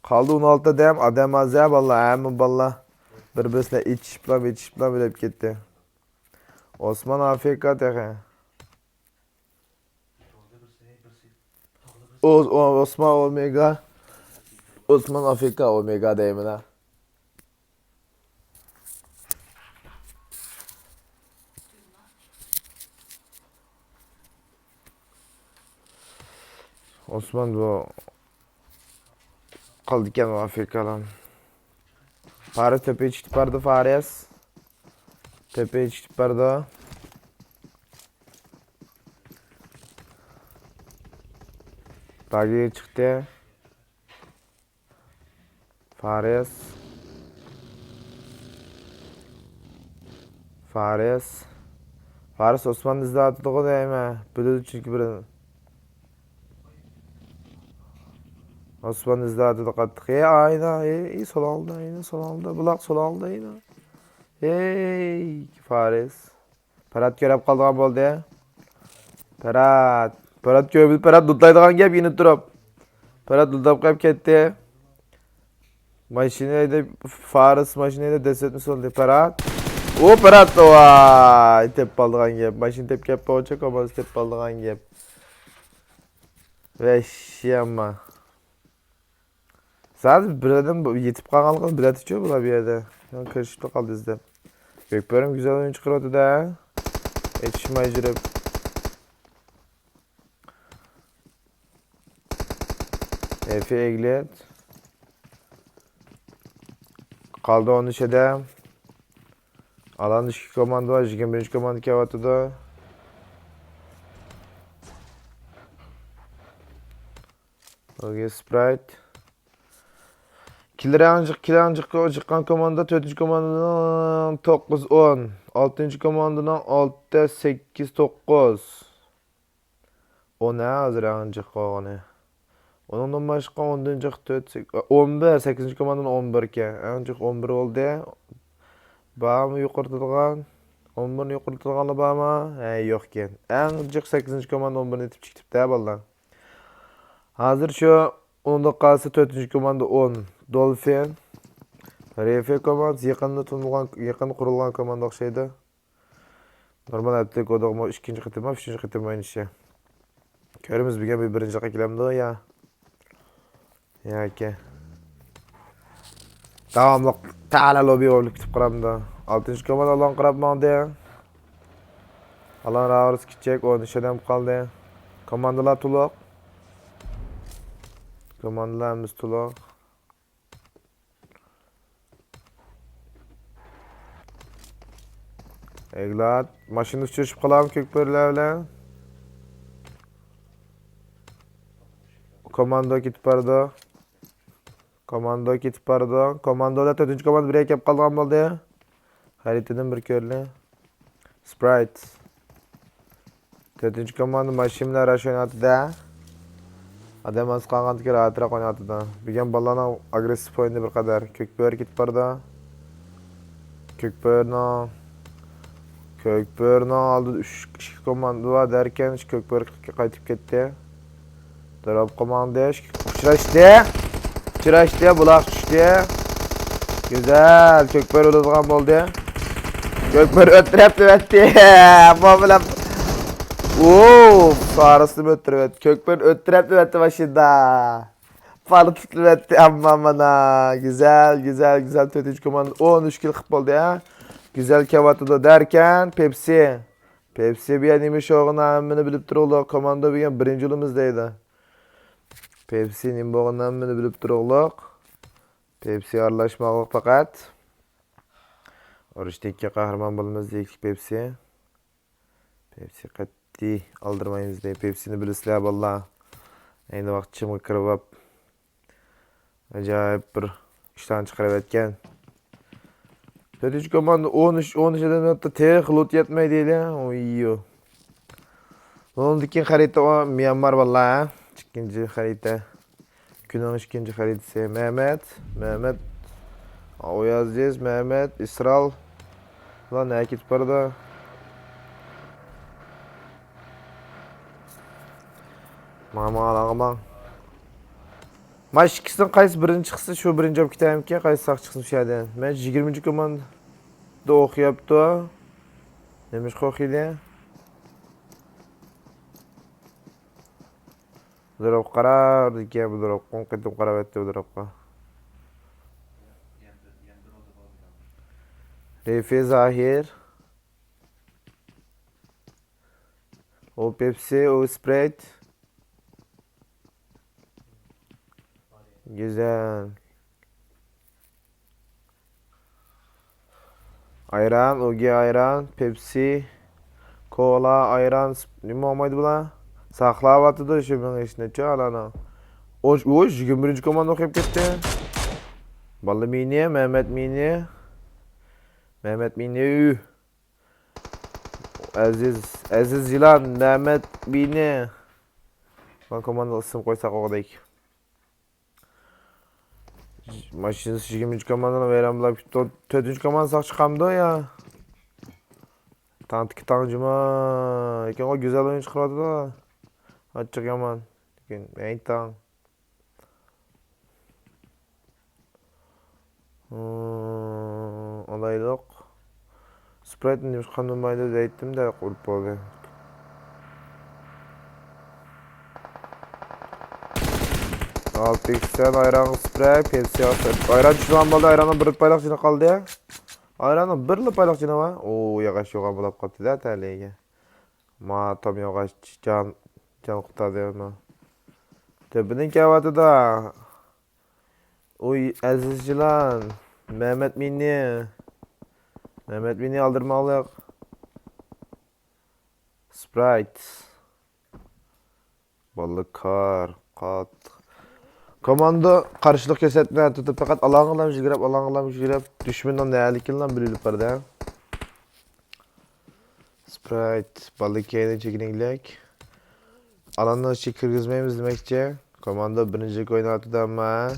قالدى ئون ئالتە ئادەم. ئادەم ئاز ھە باللا، ھەممە باللا بىر-بىرسىنى ئېچىشىپلا، ئېچىشىپلا ئۆلۈپ كەتتى. ئوسمان ئا فې كا تېخى. ئوس-، ئو-، ئوسمان ئومېگا. ئوسمان ئا فې كا ئومېگا دەيمەن ھە. ئوسمان بۇ قالدىكەن ئا فې كالار. فارس تۆپە چىقىپ بارىدۇ، فارس. تۆپە چىقىپ بارىدۇ. باگى چىقتى. فارس. فارس. فارس ئوسماننى ئىزدەۋاتىدىغۇ دەيمەن. بىلىدۇ چۈنكى بىر. ئوسماننى ئىزدەۋاتىدۇ قاتتىق. ئى، ئاينا، ئى، ئى، سول ئالدى، ئاينا، سول ئالدى. بۇلاق سول ئالدى، ئاينا. ئەي، فارس. پەرھات كۆرۈپ قالىدىغان بولدى. پەرھات. پەرھات كۆرۈپ، پەرھات لوتلايدىغان گەپ يېنىپ تۇرۇپ. پەرھات لوتلاپ قېلىپ كەتتى. ماشىنا ھەيدەپ، فارس ماشىنا ھەيدەپ دەسسەتمە سولدى. پەرھات. ئۇ پەرھات، ۋاي، تېپىپ قالىدىغان گەپ. ماشىنا تېپىپ كەپ بولغۇچە، كوماندىسى تېپىپ قالىدىغان گەپ. ۋەھشىي ئەمما. زادى بىر ئادەم يېتىپ قالغانلىقىنى بىلەتتىچۇ بۇلار بۇ يەردە. يەنە كىرىشىپلا قالدى ئىزدەپ. كۆكبۆرىم گۈزەل ئويۇن چىقىرىۋاتىدۇ-ھە. ئېچىشماي جۈرۈپ. ھېفى ئېگلېت. قالدى ئون ئۈچ ئادەم. ئالان ئىككى كوماندا بار، يىگىرمە بىرىنچى كوماندا كېلىۋاتىدۇ. ئوكەي، سپرايت. كىللېر ئەڭ جىق، كىللېر ئەڭ جىق، جىققان كوماندا، تۆتىنچى كوماندىنىڭ توققۇز ئون، ئالتىنچى كوماندىنىڭ ئالتە سەككىز توققۇز. ئون ھە، ھازىر ئەڭ جىق بولغىنى. ئۇنىڭدىن باشقا ئوندىن جىق تۆت، سەك-، ئون بىر، سەككىزىنچى كوماندىنىڭ ئون بىر ئىكەن. ئەڭ جىق ئون بىر بولدى. بارمۇ يۇقىرىتىدىغان؟ ئون بىرنى يۇقىرىتىدىغانلار بارمۇ؟ ھە، يوق ئىكەن. ئەڭ جىق سەككىزىنچى كوماندا ئون بىرنى ئېتىپ چىقىپتۇ-ھە، بالىلار. ھازىر شۇ ئۇنىڭدا قالسا تۆتىنچى كوماندا ئون. دولفىن. رېفې كوماندىسى يېقىندا تونۇلغان، يېقىندا قۇرۇلغان كوماندا ئوخشايدۇ. نورمال ئەتلېتىكودىمۇ ئىككىنچى قېتىم، ئۈچىنچى قېتىم ئوينىشى. كۆرىمىز، بۈگۈن بىر بىرىنچىلىققا كېلەمدۇ يا؟ ياكى داۋاملىق تەلە لوبى بولۇپ كېتىپ قالامدۇ؟ ئالتىنچى كوماندا ئالان قاراپ ماڭدى. ئالان راۋۇرس كىچىك، ئون ئۈچ ئادەم قالدى. كوماندىلار تولۇق. كوماندىلار ھەممىسى تولۇق. ئەگلات، ماشىنا ئۇچرىشىپ قالامۇ كۆك بۆرىلەر بىلەن؟ كوماندو كېتىپ بارىدۇ. كوماندو كېتىپ بارىدۇ. كوماندودا تۆتىنچى كوماندا بىرگە كەپ قالغان بولدى. خەرىتىدىن بىر كۆرلى. سپرايت. تۆتىنچى كوماندا ماشىنا بىلەن راش ئويناۋاتىدۇ. ئادەم ئاز قالغاندىكىن راھەتراق ئويناۋاتىدۇ. بۈگۈن بالىلارنىڭ ئاگرېسسىپ ئوينىدى بىر قەدەر. كۆك بۆرە كېتىپ بارىدۇ. كۆك بۆرىنىڭ، كۆك بۆرىنىڭ ئالدىدا ئۈچ، ئىككى كوماندا بار دەركەن، كۆك بۆرە قايتىپ كەتتى. دروپقا ماڭدى. ئۇچراشتى. ئۇچراشتى. بۇلاق چۈشتى. گۈزەل. كۆكبۆرە ئۆلىدىغان بولدى. كۆكبۆرە ئۆتتۈرەپ تۇرۇۋەتتى. ئەمما بىلەن. ئوو، فارسنى ئۆتتۈرۈۋەتتى. كۆكبۆرە ئۆتتۈرەپ تۇرۇۋەتتى ماشىنىدا. پارتلىتىۋەتتى ئەمما مانا. گۈزەل، گۈزەل، گۈزەل. تۆتىنچى كوماندا ئون ئۈچ كىل قىلىپ بولدى، ھە. گۈزەل كېلىۋاتىدۇ دەركەن، پېپسى. پېپسى بۇ يەر نېمە ئىش بولغىنى ھەممىنى بىلىپ تۇرۇڭلار. كوماندا بۈگۈن بىرىنچى بولىمىز دەيدۇ. پېپسى نېمە بولغىنىنى ھەممىنى بىلىپ تۇرۇڭلار. پېپسى ئارىلاشماغلىق پەقەت. ئۇرۇشتىكى قەھرىمان بولىمىز دېيىكلىك پېپسى. پېپسى قەتئىي ئالدىرىمايمىز دەي. پېپسىنى بىلىسىلەر بالىلار. ئەينى ۋاقىت چىمغا كىرىۋاپ. ئاجايىپ بىر ئىشلارنى چىقىرىۋەتكەن. تۆتىنچى كوماندا ئون ئۈچ، ئون ئۈچ ئادەم ياتتى. تېخى لوت يەتمەي دەيلى. ئوييو. ئۇنىڭدىن كېيىن خەرىتە ميانمار بالىلار، ھە؟ ئىككىنچى خەرىتە. كۈننىڭ ئىككىنچى خەرىتىسى. مەمەت، مەمەت، ئويازىز، مەمەت، ئىسرال. بۇلار نەگە كېتىپ بارىدۇ؟ ماڭا، ماڭا، ماڭا، ماڭ. ماش ئىككىسىنىڭ قايسى بىرىنچى چىقسا، شۇ بىرىنچى بولۇپ كېتەرمىكىن؟ قايسى ساق چىقسۇن شۇ يەردىن؟ مەن يىگىرمىنچى كوماندا ئوخياپتۇ. نېمىشقا ئوخيىدى؟ دروپقا قارار دېگەن، بۇ دروپقا ئون قېتىم قاراۋەتتى بۇ دروپقا. رېفى زاھىر. ئۇ پېپسى، ئۇ سپرايت. گۈزەل. ئايران، ئوگى ئايران، پېپسى، كولا، ئايران، سپ-، نېمە بولمايدۇ بۇلار؟ ساقلاۋاتىدۇ شۇ مېڭىشنىچۇ ئالانىڭ. ئۇ، ئۇ يىگىرمە بىرىنچى كوماندا ئوخشاپ كەتتى. باللا مىنى، مەمەت مىنى. مەمەت مىنى. ئەزىز، ئەزىز يىلان، مەمەت مىنى. مانا كوماندا ئىسىم قويساق ئوغدەك. ماشىنىسى يىگىرمىنچى كوماندىنى ۋەيران بولاپ كېتىپتۇ. تۆتىنچى كوماندا ساق چىقامدۇ يا؟ تاڭدىكى تاڭ جۇما. لېكىن ئۇ گۈزەل ئويۇن چىقىرىۋاتىدۇ. ئاچچىق يامان. لېكىن ئەي تاڭ. ئالايلۇق. سپرايتنى نېمىشقا قاندۇرمايدۇ دەيتتىم-دە، ئۇرۇپ بولدى. ئالتە ئىكس سەن ئايرانغا سپراي، پېپسى ئالتە. ئايران چۈشىدىغان بولدى، ئايراننىڭ بىر پايلىق جېنى قالدى. ئايراننىڭ بىرلا پايلىق جېنى بار. ئۇ ياغاچ يوغان بولاپ قاپتۇ-دە تەلىيىگە. ماتام يوغاچ جان، جان قۇتاردى ئۇنى. تۆپىدىن كەۋاتىدۇ. ئۇي، ئەزىز جىلان. مەمەت مىنى. مەمەت مىنى ئالدىرماڭلىق. سپرايت. بالىلار كار، قات. كوماندا قارشىلىق كۆرسەتمەي تۇتۇپ، پەقەت ئالاڭغىلام يۈگۈرۈپ، ئالاڭغىلام يۈگۈرۈپ، دۈشمەننىڭ نەلىكىنىلا بىلىپ بارىدۇ. سپرايت، بالىلار كەينى چېكىنىڭلىك. ئالاننىڭ ئىچىگە كىرگۈزمەيمىز دېمەكچى. كوماندا بىرىنچى ئويناۋاتىدۇ ئەمما.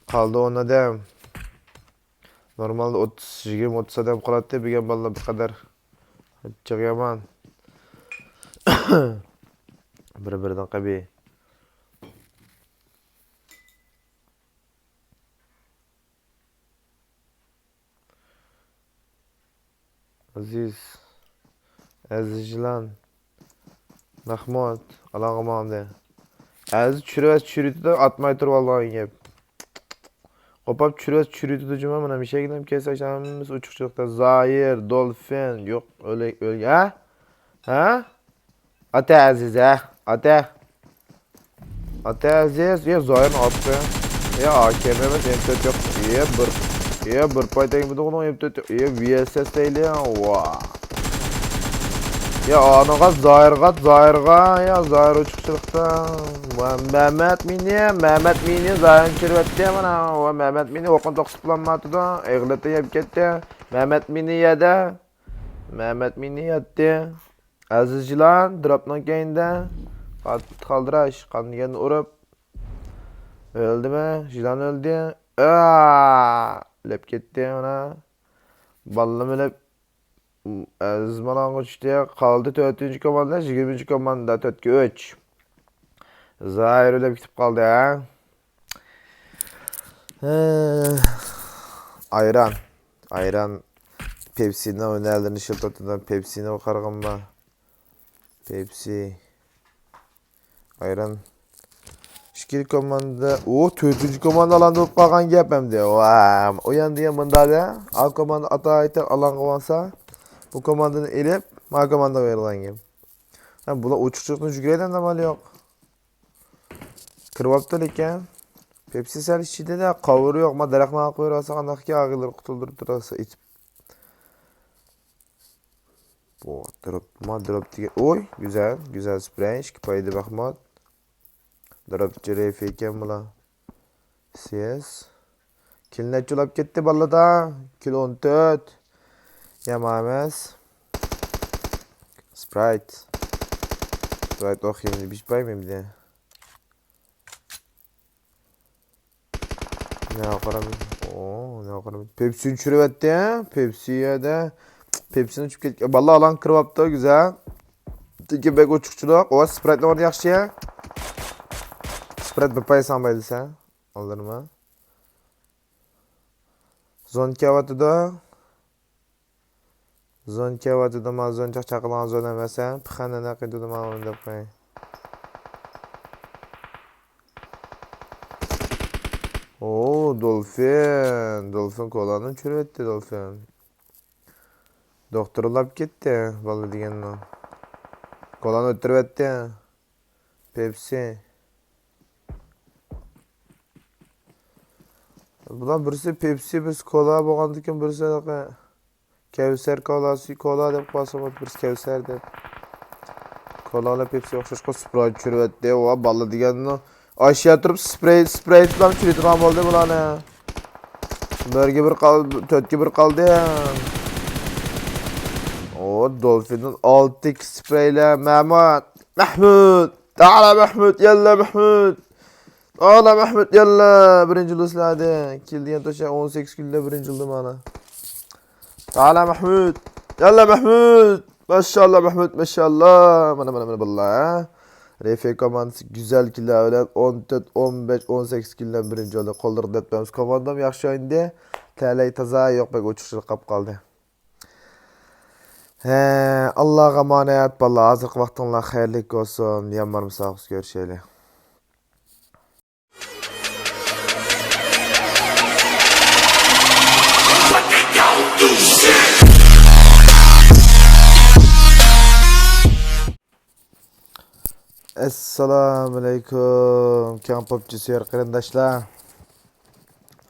قالدى ئون ئادەم. نورمالدا ئوتتۇز، يىگىرمە، ئوتتۇز ئادەم قالاتتى، بۈگۈن بالىلار بىر قەدەر جىق يامان. بىر-بىرىدىن قەبىھ. ئەزىز، ئەزىز جىلان، مەھمۇد، ئالاڭغا ماڭدى. ئەزىز چۈشۈرۈۋەتسە چۈشۈرۈۋېتىدۇ، ئاتماي تۇرۇپ ئالغان گەپ. قوپاپ چۈشۈرۈۋەتسە چۈشۈرۈۋېتىدۇ جۇما، مانا مىشەگىنىم كەلسە ھەممىسى ئوچۇق چىقتى. زايىر، دولفىن، يوق، ئۆلەي، ئۆلگەن، ھە؟ ھە؟ ئاتا ئەزىز، ھە؟ ئاتا. ئاتا ئەزىز، يا زايىرنى ئاتتى. يا ئاكېم ئەمەس، ئېم تۆت يوق. يا بىر، يا بىر پاي تەگمىدى ئۇنىڭ ئېم تۆت يوق. يا ۋي ئېس ئېس دەيلى، ۋا. يا ئانىغا، زايىرغا، زايىرغا، يا زايىر ئوچۇقچىلىقتا. ۋە مەمەت مىنى، مەمەت مىنى زايىرنى چۈشۈرۈۋەتتى مانا. ۋە مەمەت مىنى ئوقنى توختىتىپ بولالمايۋاتىدۇ. ئېغلىتى يەپ كەتتى. مەمەت مىنى يەدە. مەمەت مىنى يەتتى. ئەزىز جىلان، دروپنىڭ كەينىدە. قاتتىق ئالدىراش، قان دېگەننى ئۇرۇپ. ئۆلدىمۇ؟ جىلان ئۆلدى. ئا! ئۆلۈپ كەتتى مانا. بالىلىرىم ئۆلۈپ، ئەزىز مالاڭغا چۈشتى. قالدى تۆتىنچى كوماندا، يىگىرمىنچى كوماندا، تۆتكە ئۈچ. زايىر ئۆلۈپ كېتىپ قالدى، ھە؟ ھە. ئايران. ئايران. پېپسىنىڭ ھۈنەرلىرىنى ئىشلىتىۋاتىدۇ. پېپسىنى قارىغانما؟ پېپسى. ئايران. ئىككى كوماندا. ئۇ تۆتىنچى كوماندا ئالاندۇرۇپ قالغان گەپ ئەمدى. ۋا، ئويان دېگەن مۇنداق-دە. ئا كوماندا ئاتا ئايتەن ئالان قىلىۋالسا، بۇ كوماندىنى ئېلىپ، ما كوماندىغا بېرىدىغان گەپ. ھە، بۇلار ئوچۇق-چوچۇقتىن يۈگۈرەيدۇ، نېمە ھالى يوق. كىرىۋاپتۇ لېكىن. پېپسى سەل ئىچىدە-دە، قاۋۇرى يوق. ما دەرەخنى ئالىپ قويۇۋالسا قانداقكى ئاغىلىرى قۇتۇلدۇرۇپ تۇراسا ئېتىپ. بۇ دروپ، ما دروپ دېگەن. ئوي، گۈزەل، گۈزەل سپرەي، ئىككى پايدا مەھمۇد. دروپ جىرېفى ئىكەن بۇلار. سىز. كىل نەچچە ئۇلاپ كەتتى بالىدا؟ كىل ئون تۆت. يامان ئەمەس. سپرايت. سپرايت ئوخ يەمدى بىش باي مەمدى. نەۋە قارام. ئو، نەۋە قارام. پېپسىنى چۈشۈرۈۋەتتى ھە؟ پېپسى يەردە. پېپسىنى ئۇچۇپ كەتكەن. بالىلار ئالان كىرىۋاپتۇ، گۈزەل. لېكىن بەك ئوچۇقچىلىق. ئۇ سپرايتنىڭ ئورنى ياخشى. سپرايت بىر پاي سانمايدۇ سەن. ئالدىرما. زون كېلىۋاتىدۇ. زون كېلىۋاتىدۇ، ما زون چاقچاق قىلغان زون ئەمەس ھە. پىخانە نەقىدىدۇ ما ئۇنى دەپ قوياي. ئو، دولفىن. دولفىن كولانى چۈشۈرۈۋەتتى، دولفىن. دوختۇر ئۇلاپ كەتتى، بالا دېگەننىڭ. كولانى ئۆتتۈرۈۋەتتى. پېپسى. بۇلار بىرسى پېپسى، بىرسى كولا بولغاندىكىن، بىرسى ھېلىقى كەۋسەر كولاسى، كولا دەپ قالسا بولىدۇ، بىرسى كەۋسەر دەپ. كولا بىلەن پېپسىغا ئوخشاشقا سپرايت چۈشۈرۈۋەتتى. ۋا بالا دېگەننى ئاشۇ تۇرۇپ سپرايت، سپرايت بىلەن چۈشۈرىدىغان بولدى بۇلارنى. بىرگە بىر قالدى، تۆتكە بىر قالدى. ئو، دولفىندىن ئالتە ئىككى سپرايلار. مەمۇت، مەھمۇد، تەئالا مەھمۇد، ياللا مەھمۇد. تەئالا مەھمۇد، ياللا. بىرىنچى بولدى سىلەردە. كېلىدىغان توشا ئون سەككىز كۈندە بىرىنچى بولدى مانا. تەئالا مەھمۇد، ياللا مەھمۇد. ماشائاللا مەھمۇد، ماشائاللا. مانا، مانا، مانا باللا. رېفى كوماندىسى گۈزەل كىللار بىلەن ئون تۆت، ئون بەش، ئون سەككىز كىللار بىرىنچى بولدى. قوللىرىغا دەپ بەرمىز. كوماندام ياخشى ئوينىدى. تەلەي تازا يوق، بەك ئوچۇقچىلىق قاپ قالدى. ھە، ئاللاغا ئامانەت باللا، ھازىرقى ۋاقتىڭلار خەيرلىك بولسۇن، ميانمار مۇسابىقىسى كۆرۈشەيلى. ئەسسالامۇئەلەيكۇم، كەڭ پوپچى سۆيەر قېرىنداشلار.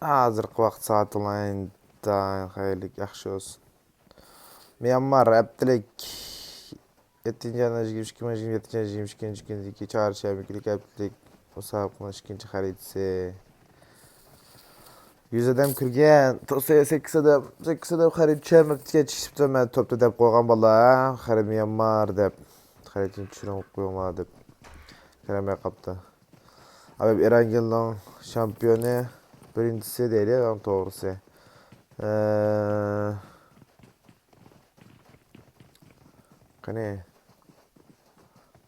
ھازىرقى ۋاقىت سائىتىڭلار ئىنتايىن خەيرلىك، ياخشى بولسۇن. ميانمار ھەپتىلىك يەتتىنچى ئاينىڭ يىگىرمە ئىككى، يىگىرمە يەتتىنچى، يىگىرمە ئىككىنچى كۈنىدىكى چارشەنبە كۈنلۈك ھەپتىلىك مۇسابىقىنىڭ ئىككىنچى خەرىتىسى. يۈز ئادەم كىرگەن، توقسان سەككىز ئادەم، سەككىز ئادەم خەرىتە چۈشۈرمەپتىكەن، چىقىپتۇ، مەن توپتا دەپ قويغان باللا، خەرىتە ميانمار دەپ، خەرىتىنى چۈشۈرۈپ قويۇڭلار دەپ، كىرەلمەي قاپتۇ. ئەمما ئىران يىلىنىڭ شامپىيونى، بىرىنچىسى دەيلى، ئەڭ توغرىسى. ئە، قېنى؟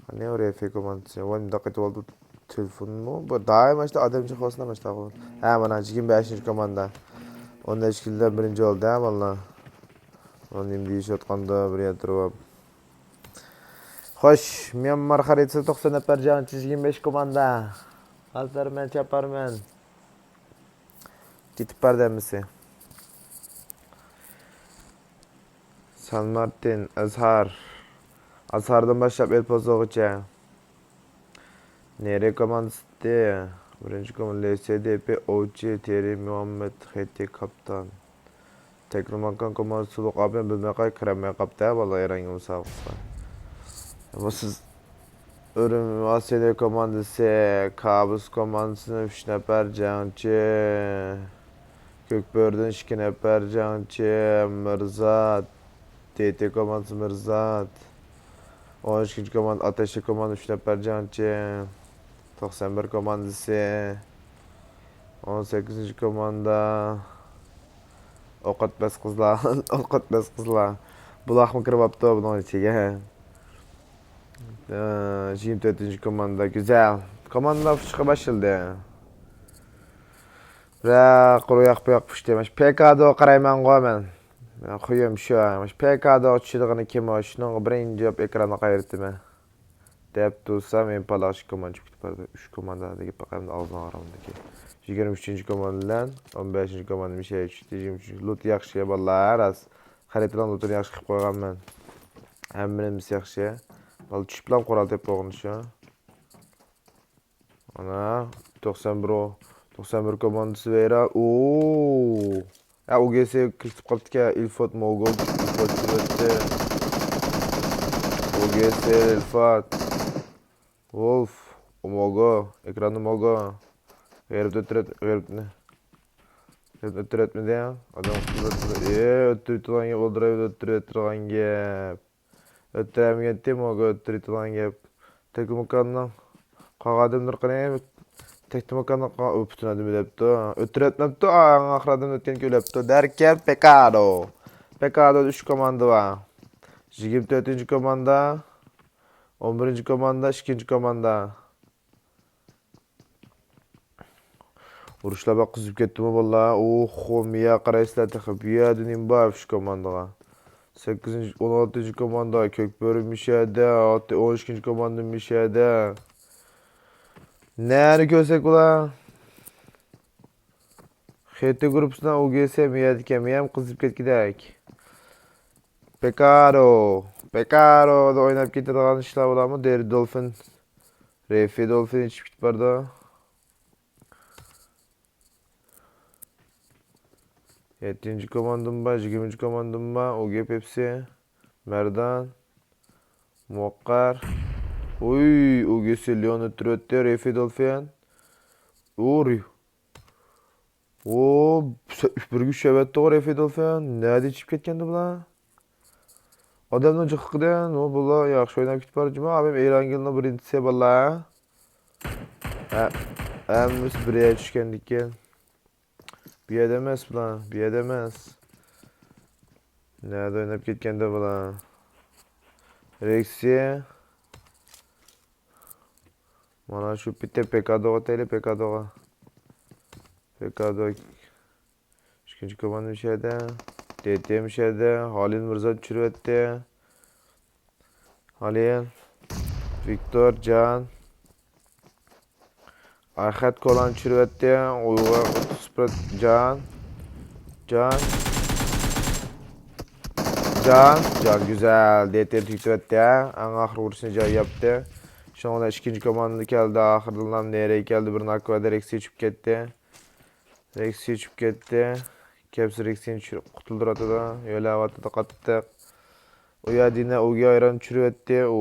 قېنى ئۇ رېفى كوماندىسى؟ ۋاي، مۇنداق ئېتىۋالدى. تېلېفونمۇ؟ بۇ دائىم ماشتا ئادەمچە خوسنا ماشتا. ھە، مانا يىگىرمە بەشىنچى كوماندا. ئون بەش كىللار بىرىنچى بولدى، ھە، باللا. ئۇ نېمە دېيىشىۋاتقاندا بىر يەر تۇرۇپ. خوش، ميانمار خەرىتىسى توقسان نەپەر جەڭچى، يىگىرمە بەش كوماندا. ئازارمەن، چاپارمەن. كېتىپ بارىدۇ ھەممىسى. سان مارتىن، ئەزھار. ئەزھاردىن باشلاپ ئېلپازوغىچە. نېرى كوماندىسى. بىرىنچى كوماندا، لېسېدېپى، ئوۋچى، تېرى مۇھەممەد، خېتى، كاپتان. تەكلىماكان كوماندىسى تولۇق ئاپىنى بىلمەي قاي-، كىرەلمەي قاپتۇ، ھە، باللا، ئېرەنگە مۇسابىقىسىغا. ئەمما سىز ئۆرۈم-، ئاسىيلى كوماندىسى، كابۇس كوماندىسىدىن ئۈچ نەپەر جەڭچى، كۆكبۆرىدىن ئىككى نەپەر جەڭچى، مىرزات، تېتى كوماندىسى مىرزات، ئون ئىككىنچى كوماندا، ئاتەشلىك كوماندا، ئۈچ نەپەر جەڭچى، توقسان بىر كوماندىسى، ئون سەككىزىنچى كوماندا، ئوقەتمەس قىزلار، ئوقەتمەس قىزلار. بۇلاقمۇ كىرىۋاپتۇ بۇنىڭ ئىچىگە. ئە، يىگىرمە تۆتىنچى كوماندا، گۈزەل. كوماندا ئۇچۇشقا باشلىدى. ۋە قۇرۇ ياق بۇ ياق پۇشتى. ماش پېكادو قارايمەنغۇ مەن. مەن خۇيۇم شۇ. ماش پېكادو چۈشىدىغىنى كىم ئۇ؟ شۇنىڭغا بىرىنچى جاۋاب ئېكرانغا قايرىتىمەن. دەپ تۇرسام، مېنىڭ پالاقشا كوماندا چىقىپ كېتىپ بارىدۇ. ئۈچ كوماندا دېگەن پەقەت ئاغزىنى ئاغرىمدىكى. يىگىرمە ئۈچىنچى كوماندا بىلەن ئون بەشىنچى كوماندا مىشەگە چۈشتى. يىگىرمە ئۈچىنچى لوت ياخشى باللا، راست. خەرىتىنىڭ لوتىنى ياخشى قىلىپ قويغانمەن. ھەممە نېمىسى ياخشى. بالا چۈشۈپ بىلەن قورال تېپىپ بولغىنى شۇ. ئانا، توقسان بىر ئو-، توقسان بىر كوماندىسى ۋەيران. ئوو. ھە، ئۇ گې سى كىرىشىپ قاپتىكەن. ئىلفات موگول، ئىلفات سۈرەتتە. ئۇ گې سى ئىلفات. ۋولف، ئۇ موگو، ئېكراندا موگو. غېرىبنى ئۆتتۈرۈپ، غېرىبنى. غېرىبنى ئۆتتۈرۈۋەتمىدى. ئادەم قۇتۇلۇپ، ئې، ئۆتتۈرۈۋېتىدىغان گەپ، ئولتۇرايلى، ئۆتتۈرۈۋېتىدىغان گەپ. ئۆتتۈرەلمىگەنتى، موگو ئۆتتۈرۈۋېتىدىغان گەپ. تەكلىماكاننىڭ قالغان ئادەملىرى قېنى؟ تەكلىماكاننىڭ قا-، ئۇ پۈتۈن ئادىمى ئۆلەپتۇ. ئۆتتۈرۈۋەتمەپتۇ، ئەڭ ئاخىر ئادەم ئۆتكەنكى ئۆلەپتۇ. دەركەن پېكادو. پېكادودا ئۈچ كوماندا بار. يىگىرمە تۆتىنچى كوماندا، ئون بىرىنچى كوماندا، ئىككىنچى كوماندا. ئۇرۇشلار بەك قىزىپ كەتتىمۇ باللا؟ ئوھو، مىيا قارايسىلەر تېخى. بۇ يەردە نېمە بار شۇ كوماندىغا؟ سەككىزىنچى، ئون ئالتىنچى كوماندا، كۆك بۆرە مىشەدە، ئون ئىككىنچى كوماندا مىشەدە. نەنى كۆرسەك بولا؟ خېتى گۇرۇپپىسىنىڭ ئۇ گې سى مىيەدىكەن، مىيەم قىزىپ كەتكۈدەك. پېكارو، پېكارودا ئويناپ كېتىدىغان ئىشلار بولامۇ؟ دېرى دولفىن، رېفى دولفىن ئىچىپ كېتىپ بارىدۇ. يەتتىنچى كوماندىم بار، يىگىرمىنچى كوماندىم بار، ئوگى پېپسى، مەردان، مۇۋەققەر. ئۇي، ئوگىسى لېئون ئۆتتۈرۈۋەتتى، رېفى دولفىن. ئۇ، رې-، ئۇ، بىرگە ئۈچ ئەۋەتتىغۇ رېفى دولفىن. نەدە چىقىپ كەتكەندى بۇلار؟ ئادەمنىڭ جىقلىقىدىن، ئۇ، بۇلار ياخشى ئويناپ كېتىپ بار جۇما. ئابىم ئېرانگىلنىڭ بىرىنچىسى باللا. ھە، ھەممىسى بىر يەرگە چۈشكەندىكىن. بۇ يەردە ئەمەس بۇلار، بۇ يەردە ئەمەس. نەدە ئويناپ كەتكەندە بۇلار؟ رېكسى. مانا شۇ پېتى پېكادوغا تەيلى، پېكادوغا. پېكادو. ئىككىنچى كوماندا مۇشۇ يەردە. دېتى مۇشۇ يەردە. ھالىل مىرزا چۈشۈرۈۋەتتى. ھالىل. ۋىكتور جان. ئاخەت كولانى چۈشۈرۈۋەتتى. ئۇيغۇر سپرىت جان. جان. جان. جان گۈزەل. دېتى تۈگىتىۋەتتى. ئەڭ ئاخىرقى ئۇرۇشنى جان ياپتى. شۇنىڭ بىلەن ئىككىنچى كوماندا كەلدى. ئاخىرىدىنلا نېرى كەلدى. بىر ناكۋەدە رېكسى چۈشۈپ كەتتى. رېكسى چۈشۈپ كەتتى. كەپسى رېكسىنى چۈشۈرۈپ قۇتۇلدۇرۇۋاتىدۇ. يۆلەۋاتىدۇ قاتتىق. ئۇ يەردە يەنە ئوگى ئايران چۈشۈرۈۋەتتى. ئۇ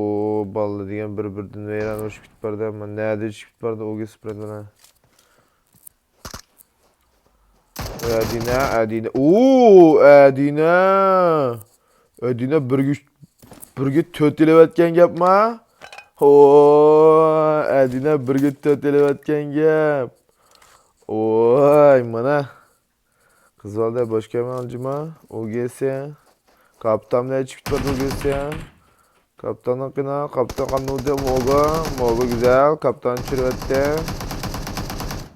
باللا دېگەن بىر-بىردىن ۋەيران ئۇرۇشۇپ كېتىپ باردى. ئەمما نەدە چۈشۈپ كېتىپ باردى ئوگى سپرىت بىلەن. ئۇ يەردە يەنە، ئەدىنە. ئۇ، ئەدىنە. ئەدىنە بىرگە، بىرگە تۆت ئېلىۋەتكەن گەپما؟ ھو، ئەدىنە بىرگە تۆت ئېلىۋەتكەن گەپ. ۋاي، مانا. قىز بالىدا بوش كەلمەڭ جۇما. ئوگېسى. كاپىتان بىلەن چىقىپ تۇرىدۇ ئوگېسى. كاپىتاننىڭ قىنا، كاپىتان قاندۇردى، موگا، موگا گۈزەل، كاپىتان چۈشۈرۈۋەتتى.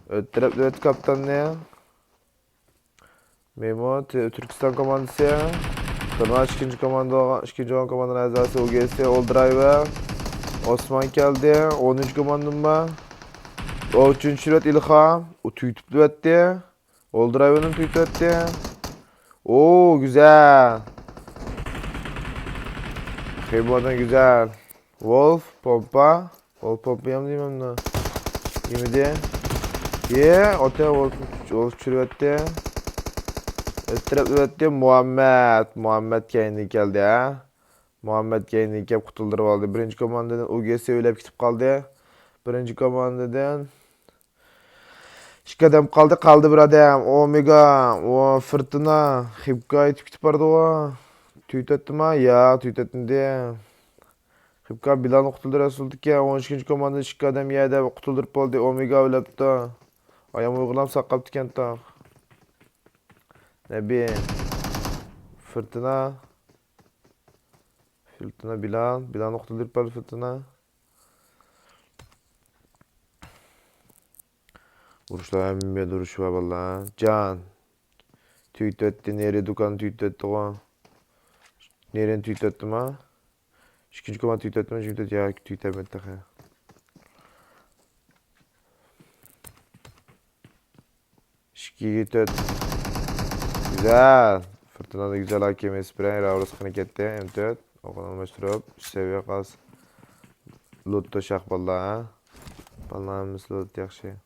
ئۆتتۈرۈپ ئۆتتى كاپىتاننى. مېمۇ، تۈ-، تۈركىستان كوماندىسى. تۇرناش ئىككىنچى كوماندا بولغان، ئىككىنچى بولغان كوماندىنىڭ ئەزاسى ئوگېسى، ئولدرايۋېر. ئوسمان كەلدى، ئون ئۈچ كوماندىم بار. ئوچۇن چۈشۈرۈۋەتتى ئىلھام. ئۇ تۈگىتىپ ئۆتتى. ئولدرايۋېرنى تۈگىتىۋەتتى. ئو، گۈزەل. خېيبادان گۈزەل. ۋولف، پومپا. ۋولف پومپا يەمدى يېمەمدۇ؟ يېمىدى. يې، ئوتە ۋولف، ۋولف چۈشۈرۈۋەتتى. ئۆتتۈرۈپ ئۆتتى. مۇھەممەد. مۇھەممەد كەينىدىن كەلدى، ھە؟ مۇھەممەد كەينىدىن كەپ قۇتۇلدۇرۇپ ئالدى. بىرىنچى كوماندىدىن ئوگېسى ئۆلەپ كېتىپ قالدى. بىرىنچى كوماندىدىن ئىككى ئادەم قالدى، قالدى بىر ئادەم. ئومېگا، ئو، فىرتىنا، خىبكا يېتىپ كېتىپ باردىغۇ. تۈيتەتتىما؟ ياق، تۈيتەتمىدى. خىبكا بىلالنى قۇتۇلدۇرۇپ سۇلتىكەن. ئون ئىككىنچى كوماندىدىن ئىككى ئادەم يەردە قۇتۇلدۇرۇپ بولدى. ئومېگا ئۆلۈپتۇ. ئايام ئۇيغۇرلام ساقلاپتىكەن تاغ. نەبى. فىرتىنا. فىرتىنا بىلال. بىلالنى قۇتۇلدۇرۇپ بولدى فىرتىنا. ئۇرۇشلار ھەممە يەردە ئۇرۇش بار باللا. جان. تۈگىتىۋەتتى، نېرى دۇكاننى تۈگىتىۋەتتىغۇ. نېرىنى تۈگىتىۋەتتىما؟ ئىككىنچى كوماندا تۈگىتىۋەتتىما؟ ياكى تۈگىتەلمىدى تېخى. ئىككىگە تۆت. گۈزەل. فىرتىنادا گۈزەل ئاكېم ئېسىپ بىلەن راۋرۇس قېنى كەتتى. ئېم تۆت. ئوقۇن ئالماشتۇرۇپ، ئۈچ سەۋىيە قاز. لوتتو شاخ باللا، ھە؟ باللا ھەممىسى لوت ياخشى.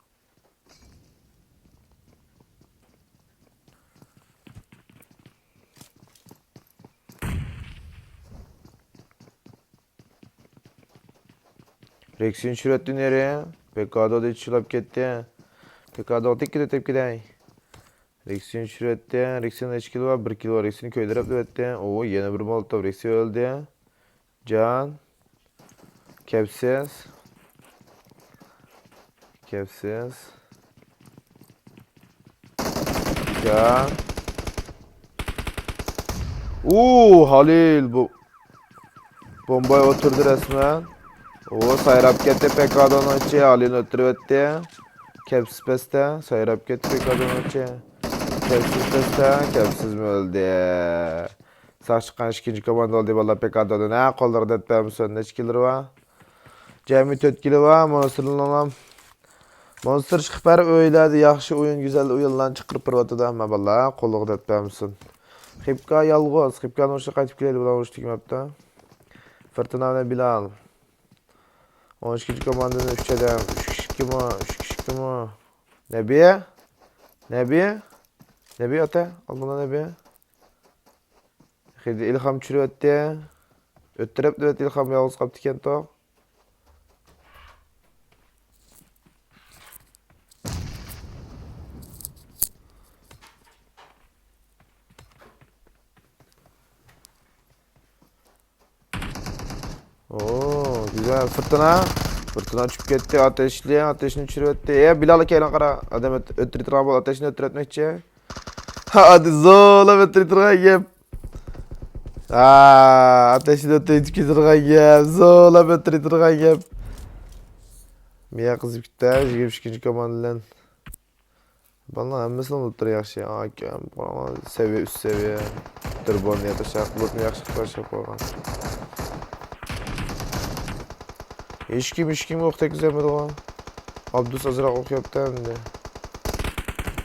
رېكسىنى چۈشۈرۈۋەتتى نېرى. پېكادو دېتى چىلاپ كەتتى. پېكادو تېككىدە تېپكىدەي. رېكسىنى چۈشۈرۈۋەتتى. رېكسىنىڭ نەچچە كىلو بار؟ بىر كىلو. رېكسىنى كۆيدۈرۈپ ئۆتتى. ئۇ يەنە بىر مولوتوف. رېكسى ئۆلدى. جان. كەپسىز. كەپسىز. جان. ئۇ، ھالىل بۇ. بومباي ئولتۇردى رەسمەن. ئۇ سايراپ كەتتى پېكادونىڭ ئىچى، ھالىلنى ئۆلتۈرۈۋەتتى. كەپسىز پەستە، سايراپ كەتتى پېكادونىڭ ئىچى. كەپسىز پەستە، كەپسىزمۇ ئۆلدى. ساق چىققان ئىككىنچى كوماندا بولدى باللا پېكادودىن. ھە، قوللىرىغا دەرد بەرمىسۇن، نەچچە كىلو بار؟ جەمئىي تۆت كىلو بار، مونستىرلىنىڭلام. مونستىر چىقىپ بەر، ئۆيلەردە ياخشى ئويۇن، گۈزەل ئويۇنلارنى چىقىرىپ بېرىۋاتىدۇ ھەممە باللا، قولىغا دەرد بەرمىسۇن. خىپكا يالغۇز، خىپكانىڭ ئۇشىغا قايتىپ كېلەيلى، بۇلار ئۇرۇش تۈگىمەپتۇ. فىرتىنا بىلەن بىلال. ئون ئىككىنچى كوماندىدىن ئۈچ ئادەم، ئۈچ كىشىكىمۇ، ئۈچ كىشىكىمۇ. نەبى؟ نەبى؟ نەبى ئاتا، ئالدىڭدا نەبى. خېدى ئىلھام چۈشۈرۈۋەتتى. ئۆتتۈرۈپ دەۋەتتى، ئىلھام يالغۇز قاپتىكەنتۇ. ئوو، گۈزەل. فۇرتۇنا. فۇرتۇنا چۈشۈپ كەتتى. ئاتەشلى، ئاتەشنى چۈشۈرۈۋەتتى. ئە، بىلال ئاكا، ئايلان قارا. ئادەم ئۆت-، ئۆتتۈرۈۋېتىدىغان بول. ئاتەشنى ئۆتتۈرۈۋەتمەكچى. ھادى زورلاپ ئۆتتۈرۈۋېتىدىغان گەپ. ھا، ئاتەشنى ئۆتتۈرۈۋېتىدىغان گەپ. زورلاپ ئۆتتۈرۈۋېتىدىغان گەپ. مىيا قىزىپ كېتتى. يىگىرمە ئىككىنچى كوماندا بىلەن. بالىنىڭ ھەممىسىنىڭ لوتلىرى ياخشى. ئاكام، سەۋىيە، ئۈست سەۋىيە. تۇربوننى ياتاشاق، لوتنى ياخشى قىلىپ باشلاپ قويغان. ھېچكىم، ھېچكىمگە ئوق تەگكۈزەلمىدىغۇ. ئابدۇس ئازراق ئوق ياپتۇ ئەمدى.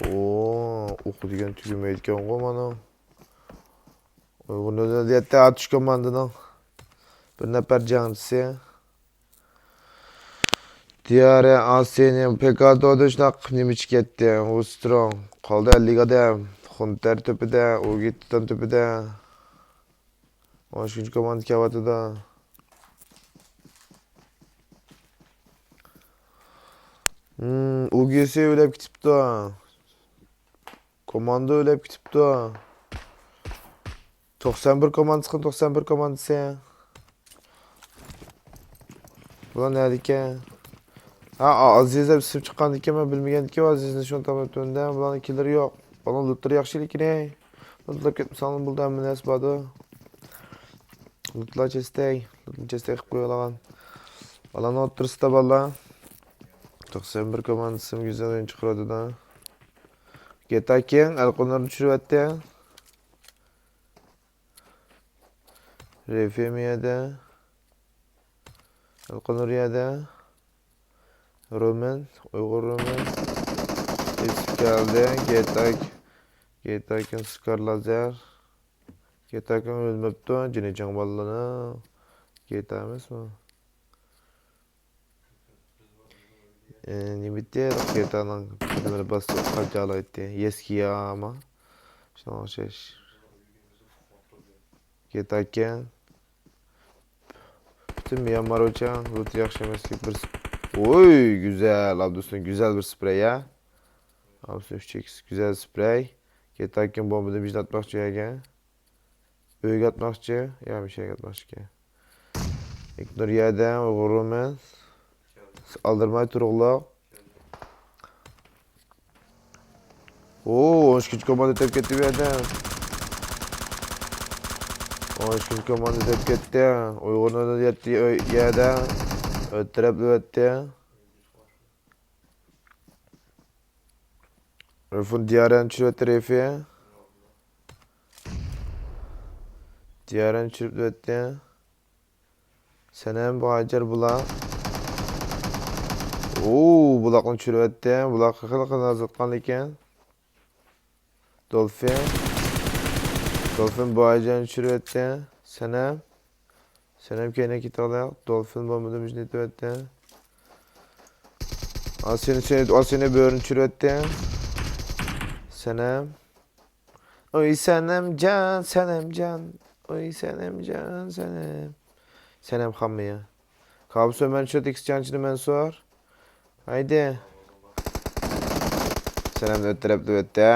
ئوو، ئوقى دېگەن تۈگىمەيدىكەنغۇ مانا. ئۇيغۇر نۆۋەتتە ئاتۇش كوماندىنىڭ بىر نەپەر جەڭچىسى. دىيارە ئاسىنى پېكاتودا شۇنداق نېمە ئىچىپ كەتتى. ئۇ سترونگ. قالدى ئەللىك ئادەم. خۇنتەر تۆپىدە، ئۇگىتتان تۆپىدە. ئون ئۈچىنچى كوماندا كېلىۋاتىدۇ. ھىم، ئۇگىسى ئۆلۈپ كېتىپتۇ. كوماندا ئۆلۈپ كېتىپتۇ. توقسان بىر كوماندىسى، توقسان بىر كوماندىسى. بۇلار نەدىكەن؟ ھا، ئا-، ئازىز دەپ ئىسىم چىققاندىكىن، مەن بىلمىگەندىكىن ئازىزنى شۇنى تاپماپتىمەن-دە. بۇلارنىڭ كىللىرى يوق. بۇلارنىڭ لوتلىرى ياخشى لېكىن، ھەي. لوتلاپ كەتمىسەڭلار بولدى، ھەممە نەرسە باردۇ. لوتلا چېستەي، لوتلا چېستەي قىلىپ قويۇۋالغان. بالىنىڭ ئوتتۇرىسىدا بالىلار. توقسان بىر كوماندىسىمۇ گۈزەل ئويۇن چىقىرىۋاتىدۇ. گېتا كىڭ ئەلقۇنۇرنى چۈشۈرۈۋەتتى. رېفىم يەردە. ئەلقۇنۇر يەردە. رومەن، ئۇيغۇر رومەن. يېتىپ كەلدى. گېتا، گېتا كىڭ سكار لازېر. گېتا كىڭ ئۆلمەپتۇ، جېنى چىڭ بالىلارنىڭ. گېتا ئەمەسمۇ؟ ئى، نېمە ئىدى؟ گېتانىڭ بىرلىرى باستى، قاچالايتتى. يېسكىياما؟ شۇنىڭغا ئوخشاش. گېتا ئىكەن. پۈتۈن ميانمار ئوچاق، لوتى ياخشى ئەمەسكەن. بىر س-، ۋوي، گۈزەل، ئابدۇسنىڭ گۈزەل بىر سپرېي، يا. ئابدۇسنىڭ ئۈچ ئىكس، گۈزەل سپرېي. گېتا ئىكەن بومبىدىن بىر ئاتماقچى يەرگە. ئۆيگە ئاتماقچى. يا، مۇشۇ يەرگە ئاتماقچىكەن. ئىكنۇر يەردە، ئۇيغۇرمەن. ئالدىرماي تۇرۇڭلار. ئوو، ئون ئىككىنچى كوماندا ئۆتۈپ كەتتى بۇ يەردە. ئون ئىككىنچى كوماندا ئۆتۈپ كەتتى. ئۇيغۇرنى يەتتى يەردە. ئۆتتۈرۈپ ئۆتتى. رىفۇن دىيارەنى چۈشۈرۈۋەتتى، رىفى. دىيارەنى چۈشۈرۈپ ئۆتتى. سەنەم، بۇ ھاجەر، بۇلاق. ئوو، بۇلاقنى چۈشۈرۈۋەتتى. بۇلاق خېلى قىزىققان ئىكەن. دولفىن. دولفىن بۇ ھاجەرنى چۈشۈرۈۋەتتى. سەنەم. سەنەم كەينىگە كېتىۋالايۇق. دولفىن بولمىدى، مۇشۇنى ئېتىۋەتتى. ئاسىنى، سېنى، ئاسىنى بۆرىنى چۈشۈرۈۋەتتى. سەنەم. ئوي سەنەمجان، سەنەمجان. ئوي سەنەمجان، سەنەم. سەنەم خانمۇ يا؟ كابۇس ئۆمەر چۈشۈرۈۋەتتى، ئىككىنچى جەڭچىنى مەنسۇر. ھايدى. سەنەمنى ئۆتتۈرۈپ ئۆتتى.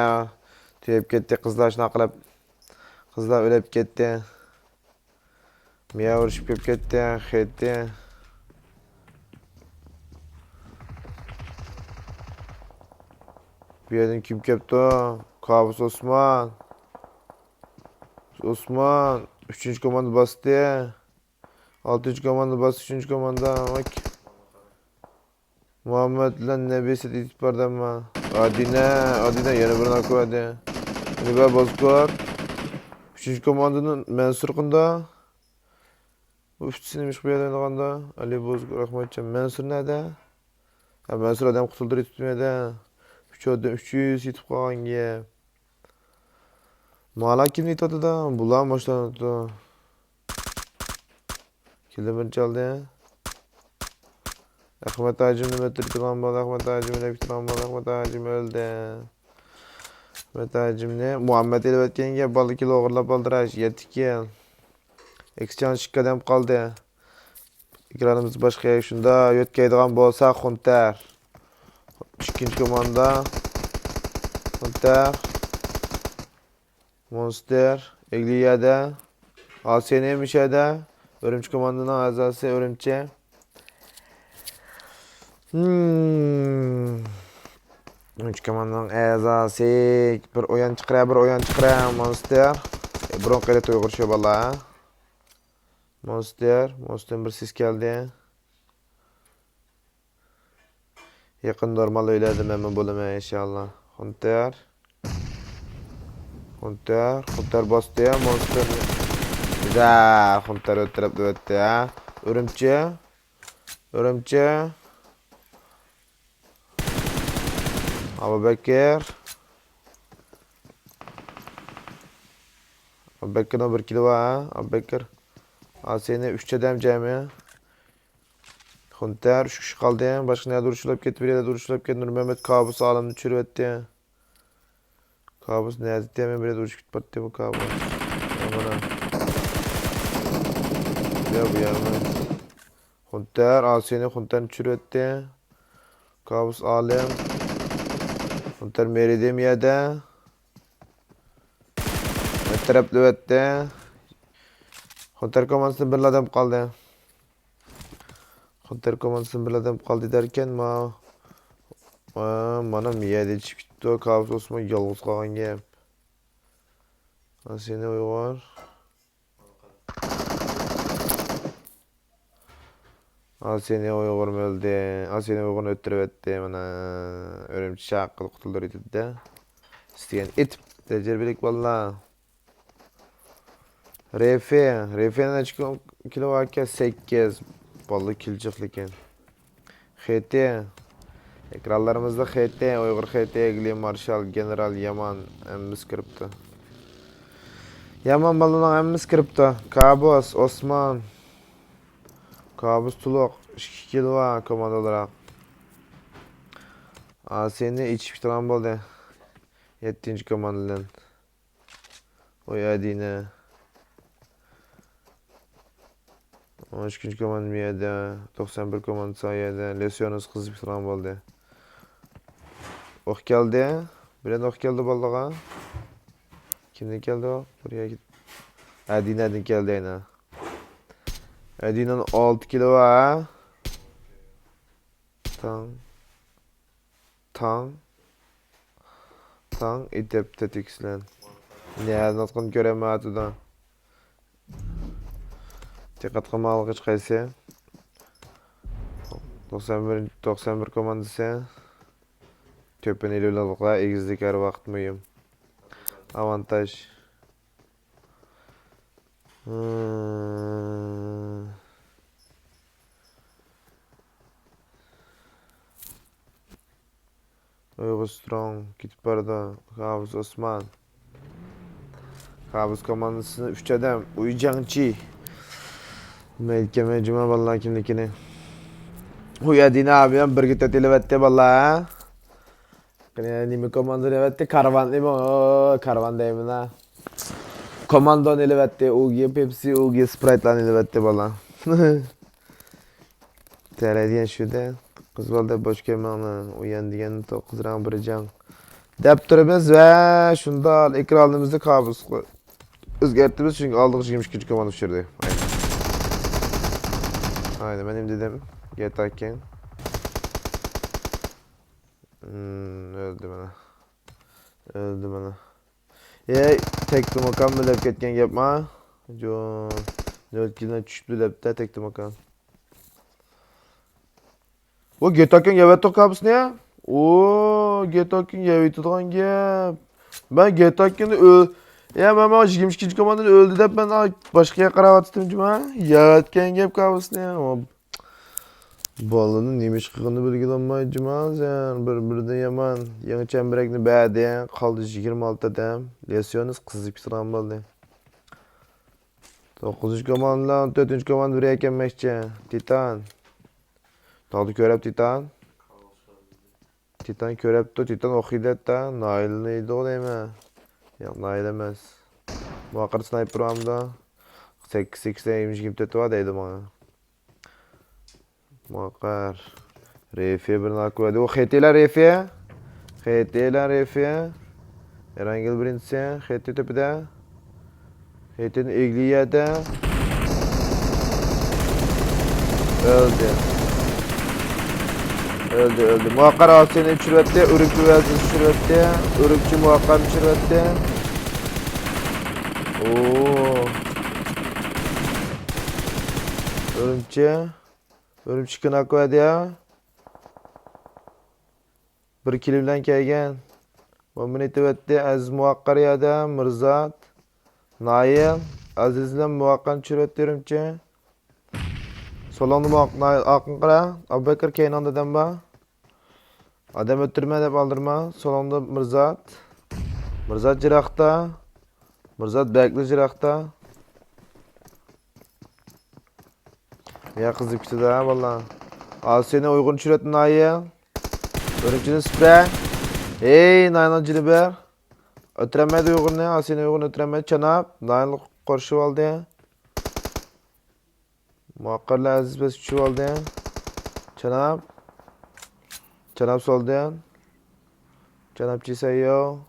تۈگەپ كەتتى قىزلار شۇنداق قىلىپ. قىزلار ئۆلۈپ كەتتى. مىيا ئۇرۇشۇپ كېلىپ كەتتى، خېتى. بۇ يەردىن كىم كەپتۇ؟ كابۇس ئوسمان. ئوسمان، ئۈچىنچى كوماندا باستى. ئالتىنچى كوماندا باستى، ئۈچىنچى كوماندا. مۇھەممەد بىلەن نەبىسەت يېتىپ باردى ئەمما. ئادىنە، ئادىنە يەنە بىر ناك بەردى. يەنە بىر بازكور. ئۈچىنچى كوماندىنىڭ مەنسۇر قىندا. بۇ ئۈچىسىنى مۇشۇ يەردە ئوينىغاندا. ئەلى بازكور، ئەخمەتجان، مەنسۇر نەدە؟ ھە، مەنسۇر ئادەم قۇتۇلدۇرۇپ يېتىپتۇ يەردە. ئۈچ ئادەم، ئۈچ يۈز يېتىپ قالغان گەپ. مالا كىم يېتىۋاتىدۇ؟ بۇلار باشلانىدۇ. كىلدە بىرىنچى ئالدى. ئەخمەت ھاجىمنى ئۆلتۈرۈپ تۇرغان بولدى، ئەخمەت ھاجىم ئۆلۈپ تۇرغان بولدى، ئەخمەت ھاجىم ئۆلدى. مەتاجىمنى مۇھەممەد ئېلىۋەتكەن گەپ، بالىكىل ئوغرىلاپ ئالدىراش، يەتتە كىل. ئېكسچېنج ئىككى ئادەم قالدى. ئېكرانىمىز باشقا يەرگە شۇنداق يۆتكەيدىغان بولسا، خۇنتەر. ئىككىنچى كوماندا. خۇنتەر. مونستېر. ئېگلىيەدە. ئاسىينى مۇشەدە. ئۈرۈمچى كوماندىنىڭ ئەزاسى ئۈرۈمچى. ھىم. ئۈرۈمچى كوماندىنىڭ ئەزاسى. بىر ئويان چىقىرە، بىر ئويان چىقىرە. مونستېر. بۇرۇنقى ئۇيغۇر شۇ بالا. مونستېر. مونستېردىن بىر سېس كەلدى. يېقىن نورمال ئۆيلەردە مەنمۇ بولىمەن ئىنشاللا. خۇنتەر. خۇنتەر. خۇنتەر باستى. مونستېرنى. ۋە خۇنتەر ئۆتتۈرۈپ ئۆتتى ھە. ئۈرۈمچى. ئۈرۈمچى. ئابۇبەكىر. ئابۇبەكىرنىڭ بىر كىلى بار ھە. ئابۇبەكىر. ئاسىينى ئۈچ ئادەم جەمئىي. خۇنتەر ئۈچ كىشى قالدى. باشقا نەدە ئۇرۇشۇپ كەتتى، بىر يەردە ئۇرۇشۇپ كەتتى. نۇرمەمەت كابۇس ئالەمنى چۈشۈرۈۋەتتى. كابۇس نەدە تېمە، بىر يەردە ئۇرۇشۇپ كەتتى بۇ كابۇس. مانا. يا بۇ يەرمۇ. خۇنتەر ئاسىينى خۇنتەرنى چۈشۈرۈۋەتتى. كابۇس ئالەم. خۇنتەر مېرىدىم يەردە. تەرەپلىۋەتتى. خۇنتەر كوماندىسىدىن بىرلا ئادەم قالدى. خۇنتەر كوماندىسىدىن بىرلا ئادەم قالدى دەركەن، ما-، ما-، مانا مىيەدە چىقىپ كېتىپتۇ. كابۇس ئوسمان يالغۇز قالغان گەپ. ئاسىينى ئۇيغۇر. ئاسىينى ئۇيغۇرمۇ ئۆلدى. ئاسىينى ئۇيغۇرنى ئۆلتۈرۈۋەتتى. مانا ئۈرۈمچى شاققىدە قۇتۇلدۇرۇۋېتىپتۇ. ئىستىگەن ئېتىپ تەجرىبىلىك بالىلار. رېفى، رېفى نەچچە كىلو باركەن؟ سەككىز. بالىلار كىلچىق لېكىن. خېتى. ئېكرانلىرىمىزدا خېتى، ئۇيغۇر خېتى، ئېگلى، مارشال، گېنېرال، يامان، ھەممىسى كىرىپتۇ. يامان بالىنىڭ ھەممىسى كىرىپتۇ. كابۇس، ئوسمان. كابۇس تولۇق، ئىككى كىلو بار كوماندىلىراق. ئاسىينى ئېچىپ كېتىدىغان بولدى. يەتتىنچى كوماندىدىن. ئوي ئەدىنە. ئون ئىككىنچى كوماندا بۇ يەردە، توقسان بىر كوماندىسى ئا يەردە، لېسىيونس قىزىپ تۇرغان بولدى. ئوق كەلدى. بىرەر ئوق كەلدى بالىغا. كىمدىن كەلدى ئوق؟ بىر يەرگە. ئەدىنەدىن كەلدى يەنە. ئەدىنەنىڭ ئالتە كىلو بار. تاڭ. تاڭ. تاڭ ئېتىپ تېتىكىسىلەن. نېرىدىن ئاتقىنى كۆرەلمەيۋاتىدۇ. دىققەت قىلماڭلار ھېچقايسى. توقسان بىر، توقسان بىر كوماندىسى. تۆپىنى ئېلىۋېلىڭلار، ئېگىزلىك ھەر ۋاقىت مۇھىم. ئاۋانتاژ. ھىم. ئۇيغۇر سترونگ كېتىپ بارىدۇ. كابۇس ئوسمان. كابۇس كوماندىسىدىن ئۈچ ئادەم. ئۇي جاڭچى. مەيلىكەن جۇما بالىلار كىملىكىنى. ئۇي ئەدىنە ئابىيان بىرگە تۆت ئېلىۋەتتى بالىلار. قېنى، نېمە كوماندىنى ئېلىۋەتتى؟ كارۋان نېمە؟ ئو، كارۋان دەيمەن ھە. كوماندونى ئېلىۋەتتى. ئۇگى پېپسى، ئۇگى سپرايتلارنى ئېلىۋەتتى بالا. تەرەي دېگەن شۇ دە. قىز بالا دەپ بوش كەلمەڭلار. ئۇيان دېگەن توققۇز راڭ بىر جاڭ. دەپ تۇرىمىز ۋە شۇنداق ئېكرانىمىزنى كابۇسقا ئۆزگەرتىمىز، چۈنكى ئالدىغا يىگىرمە ئىككىنچى كوماندا چۈشۈردى. ئاينى. ئاينى، مەن نېمە دېدىم؟ گېتاكىن. ھىم، ئۆلدى مانا. ئۆلدى مانا. ئەي، تەكتىماكان بىلەپ كەتكەن گەپما؟ جون. نۆل كىلدىن چۈشۈپ بىلەپتە تەكتىماكان. ئۇ گېتاكىن يەۋەتتۇق كابۇسنى. ئۇ گېتاكىن يەۋېتىدىغان گەپ. مەن گېتاكىننى ئۆ-، يا، مەن، مەن يىگىرمە ئىككىنچى كوماندىنى ئۆلدى دەپ مەن باشقا يەرگە قاراۋاتاتتىم جۇما. يەۋەتكەن گەپ كابۇسنى. بالىنىڭ نېمە ئىش قىلغىنىنى بىلگىلى بولمايدۇ جۇما سەن. بىر-بىرىدىن يامان. يېڭى چەمبىرەكنى بەردى. قالدى يىگىرمە ئالتە ئادەم. لېسىيونس قىزىپ كېتىدىغان بولدى. توققۇزىنچى كوماندا، تۆتىنچى كوماندا بىر يەرگە كەلمەكچى. تىتان. تاغدا كۆرەپ تىتان. تىتان كۆرەپتۇ، تىتان ئوخۇيدۇ ھەتتا. نايىلنى يەيدىغۇ دەيمەن. ياق، نايىل ئەمەس. مۇۋاققار سنايپېر بارمىدا؟ سەككىز سەككىز ئەيمىش كېلىپ تېتىۋا دەيدۇ ماڭا. مۇۋاققار. رېفى بىر ناكۇ ئەدى. ئۇ خېتىلەر رېفى. خېتىلەر رېفى. ئېرانگىل بىرىنچىسى. خېتى تۆپىدە. خېتىنى ئېگلىيەدە. ئۆلدى. ئۆلدى، ئۆلدى. مۇۋاققار ئاسىينى چۈشۈرۈۋەتتى. ئۈرۈمچى ۋەزىنى چۈشۈرۈۋەتتى. ئۈرۈمچى مۇۋاققارنى چۈشۈرۈۋەتتى. ئوو. ئۈرۈمچى. ئۈرۈمچى كىناكو ھەدىيە. بىر كىلى بىلەن كەلگەن. بومبىنى ئېتىۋەتتى. ئەزىز مۇۋاققار يەردە. مىرزات. نايىل. ئەزىز بىلەن مۇۋاققارنى چۈشۈرۈۋەتتى ئۈرۈمچى. سولۇڭدا مۇۋاق-، نايىل ئارقىڭغا قارا. ئابۇبەكىر كەينىڭدە دەم بار. ئادەم ئۆلتۈرمە دەپ ئالدىرما. سولۇڭدا مىرزات. مىرزات جىراقتا. مىرزات بەكلا جىراقتا. يا قىزىپ كېتىدۇ ھە باللا. ئاسىينى ئۇيغۇرنى چۈشۈرۈۋەتتى نايىل. ئۈرۈمچىنى سۈپرە. ھەي، نايىلنىڭ جېنى بار. ئۆتۈرەلمەيدۇ ئۇيغۇرنى، ئاسىينى ئۇيغۇرنى ئۆتۈرەلمەيدۇ. چاناپ، نايىلنى قورشىۋالدى. مۇۋاققارلار ئەزىز بەس چۈشۈۋالدى. چاناپ. چاناپ سولدى. چاناپ چىسەييو.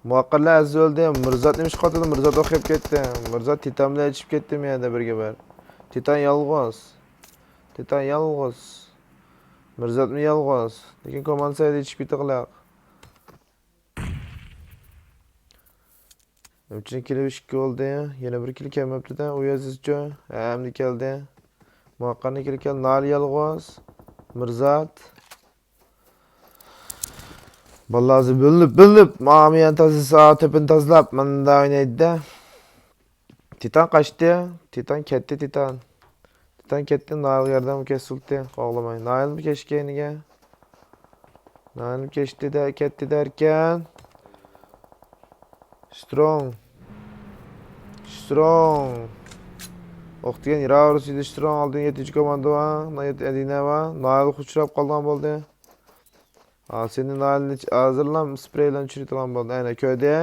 مۇۋاققارلار ئەزىز ئۆلدى. مىرزات نېمە ئىش قىلىۋاتىدۇ؟ مىرزات ئوخياپ كەتتى. مىرزات تىتان بىلەن ئېچىپ كەتتى مەيەردە بىر گەۋەر. تىتان يالغۇز. تىتان يالغۇز. مىرزاتمۇ يالغۇز. لېكىن كوماندىسى ئېچىپ كېتىغلىق. ئۈچىنچى كىلى ئىككى بولدى. يەنە بىر كىلى كەلمەپتۇ-دە، ئۇ يازىچۇ. ھە، ئەمدى كەلدى. مۇۋاققارنى كىلى كەلدى. نال يالغۇز. مىرزات. باللا ھازىر بۆلۈنۈپ، بۆلۈنۈپ. مامىيان تازىسا، تۆپىنى تازىلاپ، ماندا ئوينايدۇ-دە. تىتان قاچتى. تىتان كەتتى، تىتان. تىتان كەتتى، نايىلغا ياردەم كەسىلتى، قوغلىماي. نايىلمۇ كەچتى كەينىگە. نايىلمۇ كەچتى دە، كەتتى دەركەن. سترونگ. سترونگ. ئوق دېگەن يىراق ئۇرۇس ئىدى، سترونگ. ئالدىن يەتتىنچى كوماندا بار. نايىل ئەدىنە بار. نايىل ئۇچراپ قالغان بولدى. ھا، سېنى نايىلنى ھازىرلا سپرېي بىلەن چۈشۈرۈۋېتىدىغان بولدى. ئەنە كۆردى.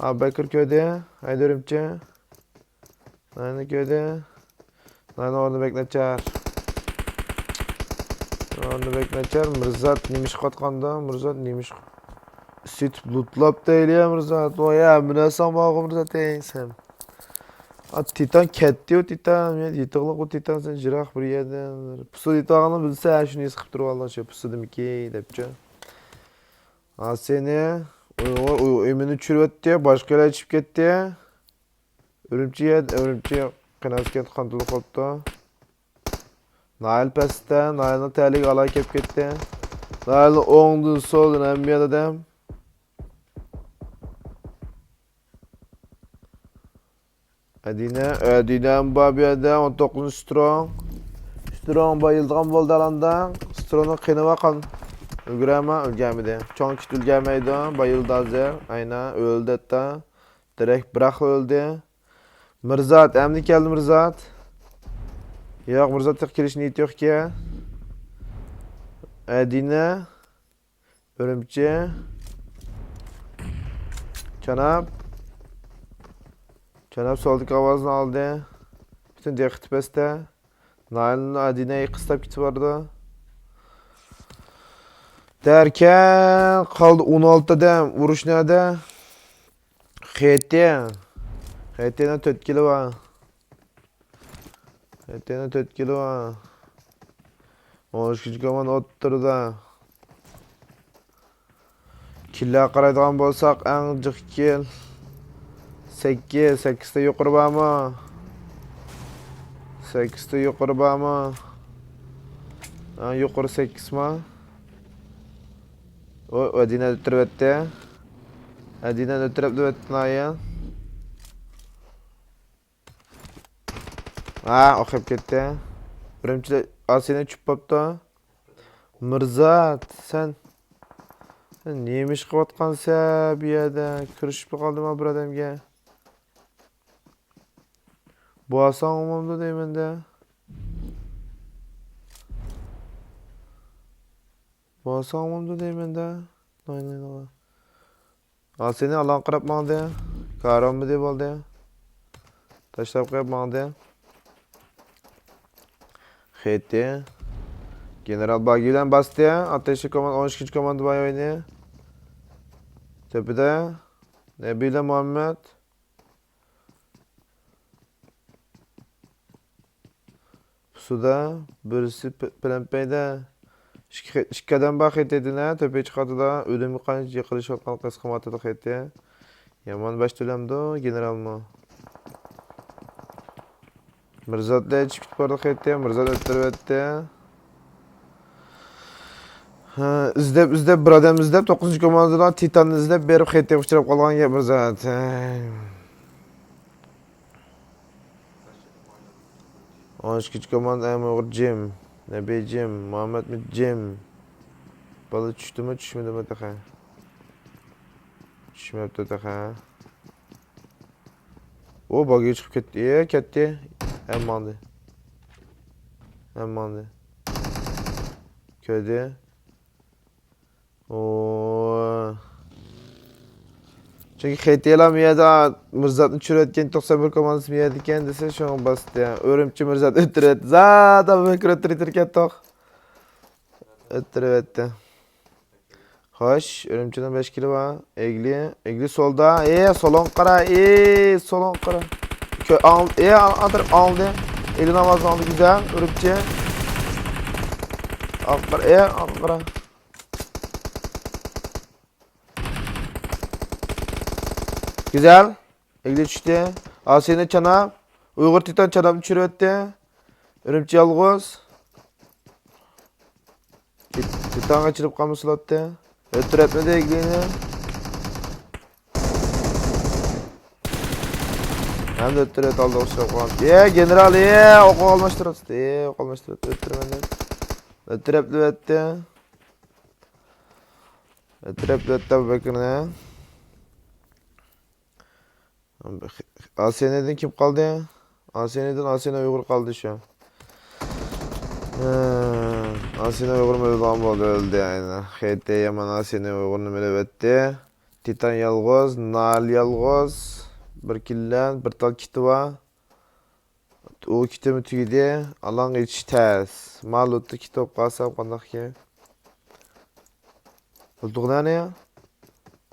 ئابۇبەكىر كۆردى. ھەيدە ئۈرۈمچى. نايىلنى كۆردى. نايىلنىڭ ئورنى بەك ناچار. ئورنى بەك ناچار. مىرزات نېمە ئىش قىلىۋاتقاندا؟ مىرزات نېمە ئىش سېتىپ لوتلاپ دەيلى يا مىرزات. ۋاي يا، مىنەسەڭ بارغۇ مىرزات، ئەي سەن. ئا، تىتان كەتتى ئۇ تىتان. يېتىغلىق ئۇ تىتان، سەن جىراق بىر يەردە. پۇسۇدا يېتىۋالغاننى بىلسە، شۇنى ھېس قىلىپ تۇرۇۋالغان شۇ پۇسۇدىمىكى دەپچۇ. ھا، سېنى ئۇيغۇر ئۆيمىنى چۈشۈرۈۋەتتى، باشقا يەرلەر چىقىپ كەتتى. ئۈرۈمچى، ئۈرۈمچى قىناس كەنت قان تولۇق قاپتۇ. نايىل پەستە، نايىلنىڭ تەلىيىگە ئالا كەپ كەتتى. نايىلنىڭ ئوڭدىن، سولدىن ھەممە يەردە ئادەم. ئەدىنە، ئەدىنەمۇ بار بۇ يەردە، ئون توققۇزىنچى سترونگ. سترونگ بايىلىدىغان بولدى ئالاندا. سترونگنىڭ قېنى بار قان. ئۈلگۈرەمە، ئۈلگەرمىدى. چوڭ كىت ئۈلگەرمەيدۇ، بايىلدى ھازىر. ئاينا، ئۆلدى ھەتتا. دېرەك بىراقلا ئۆلدى. مىرزات، ئەمدى كەلدى مىرزات. ياق، مىرزات تېخى كېلىش نىيىتى يوق ئىكەن. ئەدىنە. ئۈرۈمچى. چاناپ. چاناپ سولدىكى ئاۋازنى ئالدى. پۈتۈن دىققىتى پەستە. نايىلنى ئەدىنە قىستاپ كېتىپ بارىدۇ. دەركەن قالدى ئون ئالتە ئادەم. ئۇرۇش نەدە؟ خېتى. خېتىنىڭ تۆت كىلى بار. خېتىنىڭ تۆت كىلى بار. ئون ئۈچىنچى كوماندا ئوتتۇرىدا. كىللەرگە قارايدىغان بولساق، ئەڭ جىق كىل. سەككىز، سەككىزتە يۇقىرى بارمۇ؟ سەككىزتە يۇقىرى بارمۇ؟ ئەڭ يۇقىرى سەككىزمۇ؟ ئۇ، ئەدىنە ئۆتتۈرۈۋەتتى. ئەدىنە ئۆتتۈرۈپ دەۋەتتى نايىل. ھا، ئوخياپ كەتتى. بىرىنچى ئاسىينى چۈشۈپ بوپتۇ. مىرزات، سەن، سەن نېمە ئىش قىلىۋاتقانسەن بۇ يەردە؟ كىرىشىپلا قالدىم بىر ئادەمگە. بوساڭ ئومۇمدا دەيمەن-دە. بولساڭ بولدى دەيمەن-دە. ئوينايدىغان. ئاسىنى ئالغا قاراپ ماڭدى. كارامبىدى بولدى. تاشلاپ قويۇپ ماڭدى. خېتى. گېنېرال باگى بىلەن باستى. ئاتەشلىك كوماندا، ئون ئىككىنچى كوماندا بايۋىنى. تۆپىدە. نەبىلە مۇھەممەد. پۇسۇدا بىرسى پ-، پەلەمپەيدە. ئىككى، ئىككى ئادەم بار خېتىدىن، ھە، تۆپىنچى قاتىدا ئۆلۈمگە قانچە يېقىنلىشىۋاتقان قىسقا ماتىدا خېتى. يامان باش تۆلەمدۇ، گېنېرالمۇ. مىرزاتلا چىقىپ كېتىپ بارىدۇ خېتى، مىرزات ئۆلتۈرۈۋەتتى. ھە، ئىزدەپ، ئىزدەپ، بىر ئادەم ئىزدەپ، توققۇزىنچى كوماندىدا تىتاننى ئىزدەپ بېرىپ خېتىگە ئۇچراپ قالغان گەپ مىرزات. ھەي. ئون ئىككىنچى كوماندا ئەمىر جىم، نەبى جىم، مۇھەممەتمىت جىم. بالا چۈشتىمۇ، چۈشمىدىمۇ تېخى؟ چۈشمەپتۇ تېخى. ئۇ باگى چىقىپ كەتتى. ئېي، كەتتى. ھەم ماڭدى. ھەم ماڭدى. كۆردى. ئوي. چۈنكى خېتىيلار بۇ يەردە مىرزاتنى چۈشۈرۈۋەتكەن، توقسان بىر كوماندىسى بۇ يەردىكەن دېسە، شۇڭا باستى. ئۈرۈمچى مىرزات ئۆلتۈرۈۋەتتى. زادى بىر كۆرۈپ تۇرۇپ كەتتۇق. ئۆلتۈرۈۋەتتى. خوش، ئۈرۈمچىنىڭ بەش كىلى بار. ئېگلى، ئېگلى سولدا. ئېي، سولۇڭ قارا، ئېي، سولۇڭ قارا. كۆ-، ئاڭ-، ئېي، ئاڭ-، ئاڭ تەرەپ ئاڭلىدى. ئېگلىنىڭ ئاۋازىنى ئاڭلىدى، گۈزەل، ئۈرۈمچى. ئاق قارا، ئېي، ئاق قارا. گۈزەل. ئېگلى چۈشتى. ئاسىينى چاناپ. ئۇيغۇر تىتان چاناپنى چۈشۈرۈۋەتتى. ئۈرۈمچى يالغۇز. تىت-، تىتانغا چىلىپ قالمىسىلاتتى. ئۆلتۈرەتمىدى ئېگلىنى. ھەمدە ئۆلتۈرۈۋەت ئالدىغا ئۇچراپ قالغان. يە، گېنېرال، يە، ئوققا ئالماشتۇرۇۋەتتى. يە، ئوققا ئالماشتۇرۇۋەتتى. ئۆلتۈرمەن دەپ. ئۆلتۈرەپلىۋەتتى. ئۆلتۈرەپلىۋەتتى ئەبۇ بەكرىنى. ئاسىينىدىن كىم قالدى؟ ئاسىينىدىن ئاسىينى ئۇيغۇر قالدى شۇ. ھە، ئاسىينى ئۇيغۇر ئۆلىدىغان بولدى، ئۆلدى ئەينى. خېتى يامان ئاسىينى ئۇيغۇرنى ئۆلۈۋەتتى. تىتان يالغۇز، نال يالغۇز. بىر كىللە، بىر تال كىتى بار. ئۇ كىتىمۇ تۈگىدى. ئالانغا يېتىش تەس. ما لوتتا كىتاب قالسام قانداقكەن؟ لوتۇغ نەنى؟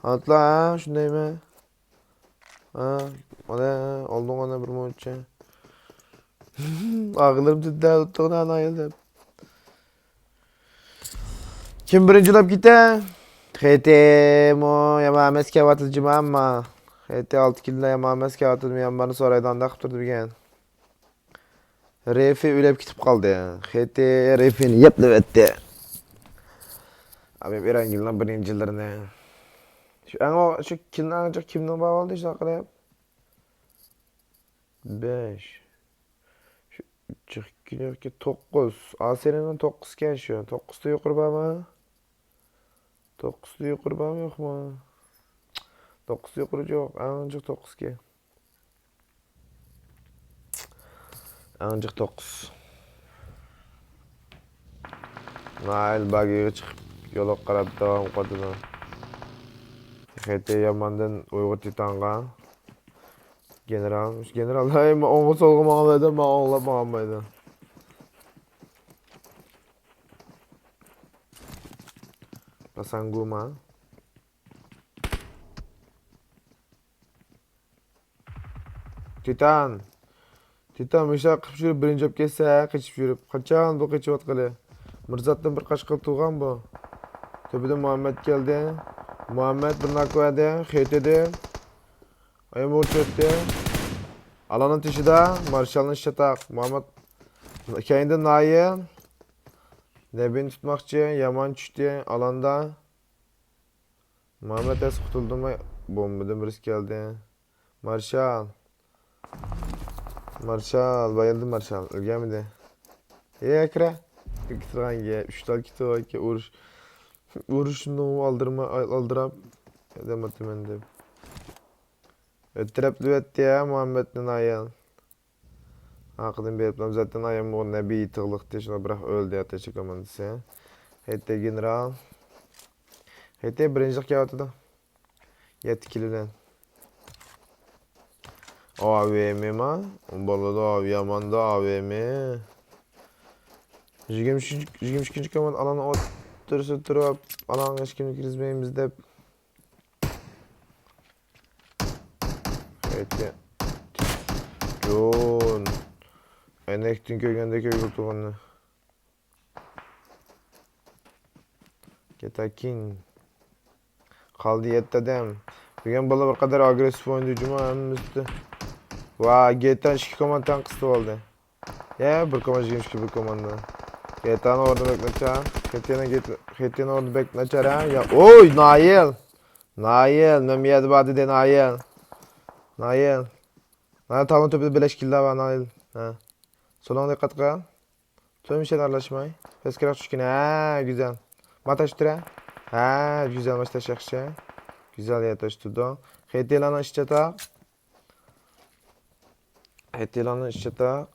ئاتلا، ھە، شۇندايمۇ؟ ھە، مانا، ئالدىڭ مانا بىر مۇنچە. ئاغىلىرىم تۈدە لوتۇغ نەنى ئايل دەپ. كىم بىرىنچى بولاپ كېتە؟ خېتىمۇ يامان ئەمەس كەۋاتىدۇ جىما ئەمما. خېتى ئالتە كىللا يامان ئەمەس كەۋاتىدۇ، ميانمارنى سورايدۇ، ئانداق قىپ تۇرىدىكەن. رېفى ئۆلۈپ كېتىپ قالدى. خېتى رېفىنى يەپلىۋەتتى. ئابىم ئېرانگىلنىڭ بىرىنچىلىرىنى. شۇ ئەڭ ئو-، شۇ كىلنىڭ ئەڭ جىق كىمنىڭ بار بولدى شۇنداق قىلىپ؟ بەش. شۇ جىق كىلنىڭكى توققۇز. ئاسىرىنىڭ توققۇزكەن شۇ. توققۇزدا يۇقىرى بارمۇ؟ توققۇزدا يۇقىرى بارمۇ يوقمۇ؟ توققۇزدا يۇقىرى يوق. ئەڭ جىق توققۇزكەن. ئەڭ جىق توققۇز. ناھىيە باگىغا چىقىپ، يولغا قاراپ داۋام قىلىدۇ. خېتى ياماندىن ئۇيغۇر تىتانغا. گېنېرال، گېنېرال، ھەي، مەن ئوڭغا سولغا ماڭالايدۇ، مەن ئوڭلاپ ماڭالمايدۇ. پاسانگۇما. تىتان! تىتان، مۇشۇنداق قىلىپ يۈرۈپ بىرىنچى بولۇپ كەتسە، قېچىپ يۈرۈپ. قاچان بۇ قېچىۋاتقىلى؟ مىرزاتتىن بىر قاچقىلى تۇرغان بۇ. تۆپىدىن مۇھەممەد كەلدى. مۇھەممەد بىر ناكۋەدە، خېتىدى. ئايام ئۇرۇشۇۋەتتى. ئالانىڭ تېشىدا، مارشالنىڭ شاتاق. مۇھەممەد كەينىدىن نايىل. نەبىنى تۇتماقچى، يامان چۈشتى. ئالاندا. مۇھەممەد ھەس قۇتۇلدىمۇ؟ بومبىدىن بىرسى كەلدى. مارشال. مارشال، بايىلدى مارشال. ئۆلگەنمىدى. ئېي، ئەكرە. كېتىدىغان گەپ. ئۈچ تال كېتىدىغان ئۇرۇش. ئۇرۇشنى ئالدىرىماي، ئالدىراپ. ئادەم ئاتىمەن دەپ. ئۆتتۈرەپلىۋەتتى يا مۇھەممەدنى نايال. ئارقىدىن بېرىپلا زاتەن ئايام بۇ نەبىي تىغلىقتى، شۇنداق بىراق ئۆلدى ئاتەشلىك كوماندىسى. خېتى گېنېرال. خېتى بىرىنچىلىق كېلىۋاتىدۇ. يەتتە كىلو بىلەن. ئاۋېمما؟ بولىدۇ، ئاۋ ياماندا ئاۋېم. يىگىرمە ئۈچىنچى، يىگىرمە ئىككىنچى كوماندا ئالاننىڭ ئوتتۇرىسىدا تۇرۇپ، ئالانغا ھېچكىمنى كىرگۈزمەيمىز دەپ. خېتى. جون. ئەينەكتىن كۆرگەندەك كۆرگىلى تۇرغىنىنى. گېتاكىن. قالدى يەتتە ئادەم. بۈگۈن بالىلار بىر قەدەر ئاگرېسسىپ ئوينىدى جۇمۇ ھەممىسى. ۋا، گېتان ئىككى كوماندا تەڭ قىستىۋالدى. يا، بىر كوماندا يىگىرمە ئىككى بىر كوماندا. گېتانىڭ ئورنى بەك ناچار. خېتىنىڭ گېت-، خېتىنىڭ ئورنى بەك ناچار ھە. يا، ئوي، نايىل. نايىل، مەن بۇ يەردە بار دېدى نايىل. نايىل. نايىل تاغنىڭ تۆپىدە بىرلەشكىللا بار نايىل. ھە. سولۇڭغا دىققەت قىل. تۆمۈشەن ئارىلاشماي. پەسكىرەك چۈشكىن. ھە، گۈزەل. ماتاش تۇرە. ھە، گۈزەل ماتاش ياخشى. گۈزەل ياتاش تۇردۇڭ. خېتىلارنىڭ ئىچى چاتاق. خېتىلارنىڭ ئىچى چاتاق.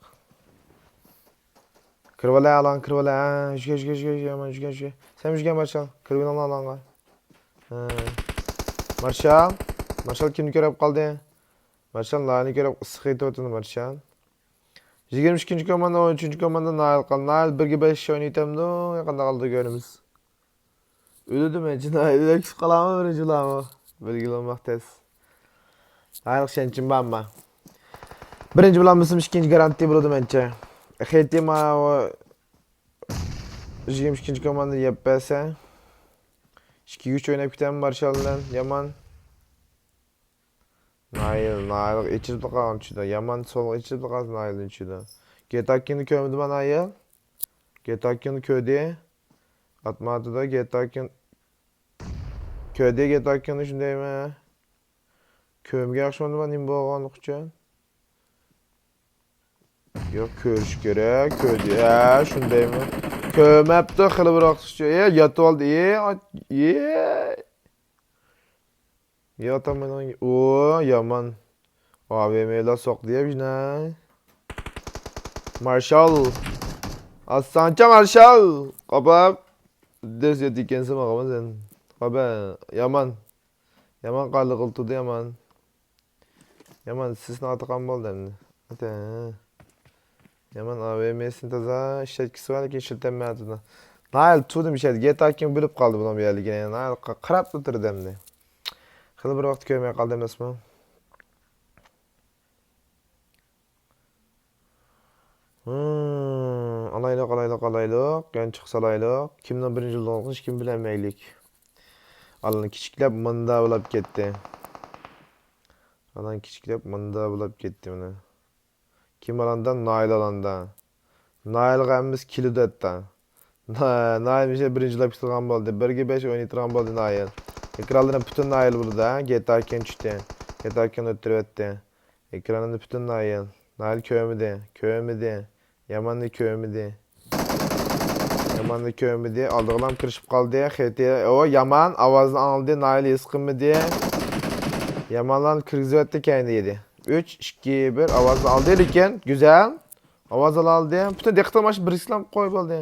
كىرىۋالە، ئالان كىرىۋالە. ھە، يۈگە، يۈگە، يۈگە، يۈگە، يامان يۈگە، يۈگە. سەن يۈگە مارشال. كىرىۋېلىڭلار ئالانغا. ھە. مارشال. مارشال كىمنى كۆرۈپ قالدى؟ مارشال نايىلنى كۆرۈپ ئىسسىق يېتىۋاتىدۇ مارشال. يىگىرمە ئىككىنچى كوماندا، ئون ئۈچىنچى كوماندا نايىل قالدى. نايىل بىرگە بەش ئوينىتامدۇ؟ قانداق قىلىدۇ كۆرىمىز. ئۆلىدۇ مەنچە نايىل. ئۆلۈپ قالامۇ بىرىنچى بولامۇ؟ بەلگىلىك بولماق تەس. نايىلغا ئىشەنچىم بار ئەمما. بىرىنچى بولالمىسام ئىككىنچى گارانتىي بولىدۇ مەنچە. خېتى ماۋۇ يىگىرمە ئىككىنچى كوماندا يەپ بەرسە. ئىككىگە ئۈچ ئويناپ كېتەمەن مارشال بىلەن. يامان. نايىل، نايىل ئېچىلىپ قالغان چۈشىدە. يامان سولغا ئېچىلىپ قالسا نايىلدىن چۈشىدە. گېتاكىننى كۆرمىدىما نايىل؟ گېتاكىننى كۆردى. ئاتماتىدا گېتاكىن. كۆردى گېتاكىننى شۇندايمۇ؟ كۆرمىگەن ئوخشىمامدىما نېمە بولغانلىقى ئۈچۈن؟ ياق، كۆرۈش كېرەك. كۆردى. ھە، شۇندايمۇ؟ كۆرمەپتۇ خېلى بىر ۋاقىتقىچە. ئە، ياتىۋالدى. ئە، ئا-، ئە. ياتامىنىڭ، ئۇ، يامان. ئاۋېملا سوقتى يا بىجناي. مارشال. ئاسانچە مارشال. قاپاپ. دەس يەتكەنسەن ماڭىمەن سەن. قاپا. يامان. يامان قارلىقىل تۇردى يامان. يامان سىسنى ئاتىقان بولدى ئەمدى. ئاتە. يامان ئاۋېمسىنى تازا ئىشلەتكۈسى بار، لېكىن ئىشلىتەلمەيۋاتىدۇ. نايىل تۇردۇم ئىشلەت. گېتاكىن بىلىپ قالدى بۇنىڭ بۇ يەرلىكىنى. نايىل قا-، قاراپلا تۇردى ئەمدى. خېلى بىر ۋاقىت كۆرمەي قالدى ئەمەسمۇ؟ ھىم، ئالايلۇق، ئالايلۇق، ئالايلۇق. يانچۇق سالايلۇق. كىمنىڭ بىرىنچى بولغانلىقىنى ھېچكىم بىلەلمەيلىك. ئالان كىچىكلەپ ماندا بولاپ كەتتى. ئالان كىچىكلەپ ماندا بولاپ كەتتى مانا. كىم ئالاندا؟ نايىل ئالاندا. نايىلغا ھەممىسى كېلىدۇ ھەتتا. نا-، نايىل مىشە بىرىنچى بولاپ كېتىدىغان بولدى. بىرگە بەش ئوينىتىدىغان بولدى نايىل. ئېكرانلىرى پۈتۈن نايىل بولىدۇ ھە. گېتاكىن چۈشتى. گېتاكىن ئۆتتۈرۈۋەتتى. ئېكرانىدا پۈتۈن نايىل. نايىل كۆرمىدى. كۆرمىدى. ياماننى كۆرمىدى. ياماننى كۆرمىدى. ئالدىغىلام كىرىشىپ قالدى. خېتى. ئو، يامان ئاۋازنى ئاڭلىدى. نايىل ھېس قىلمىدى. يامانلارنى كىرگۈزۈۋەتتى كەينىدە يېدى. ئۈچ، ئىككى، بىر. ئاۋازنى ئالدى لېكىن. گۈزەل. ئاۋاز ئالالدى. پۈتۈن دىققىتىنى مانا شۇ بىرسىلەم قويۇپ ئالدى.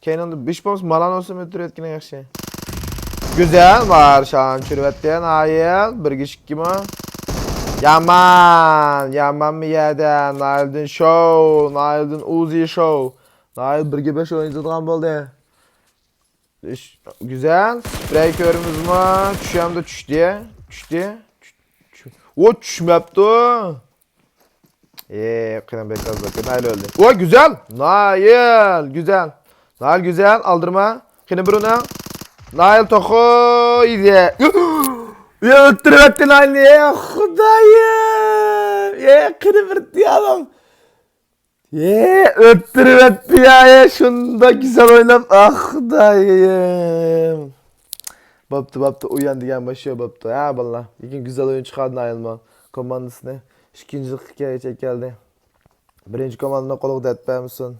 كەينىڭدە ھېچ بولمىسا مالان بولسا ئۆلتۈرۈۋەتكىنىڭ ياخشى. گۈزەل، مارشالنى چۈشۈرۈۋەتتى نايىل. بىرگە ئىككىمۇ؟ يامان، يامان بۇ يەردە. نايىلدىن شوۋ، نايىلدىن ئۇزى شوۋ. نايىل بىرگە بەش ئوينىتىدىغان بولدى. ئىش-، گۈزەل، سپرەي كۆرىمىزمۇ؟ چۈشەمدۇ؟ چۈشتى، چۈشتى. چۈش-، چۈش-، ئو، چۈشمەپتۇ. ئېي، قېنى بەك ئاز بەك. نايىل ئۆلدى. ۋاي، گۈزەل! نايىل، گۈزەل. نايىل گۈزەل، ئالدىرىما. قېنى بىر ئۇنى. نايىل توخۇ يېدى. يا، ئۆلتۈرۈۋەتتى نايىلنى. ئېي، خۇدايىم. ئېي، قېنى بىر دېيالىڭ. ئېي، ئۆلتۈرۈۋەتتى يا، ئېي، شۇنداق گۈزەل ئويناپ. ئاھ، خۇدايىم. بوپتۇ، بوپتۇ، ئويۇن دېگەن مۇشۇ بوپتۇ. ھە، بالىلار. لېكىن گۈزەل ئويۇن چىقاردى نايىلمۇ. كوماندىسىنى ئىككىنچىلىققا چەككەلدى. بىرىنچى كوماندىنىڭ قولىغا دەرد بەرمىسۇن.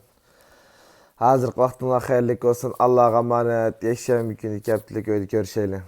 ھازىرقى ۋاقتىڭلار خەيرلىك بولسۇن. ئاللاغا ئامانەت. يەكشەنبە كۈنى كەپتىلىك ئۆيدە كۆرۈشەيلى.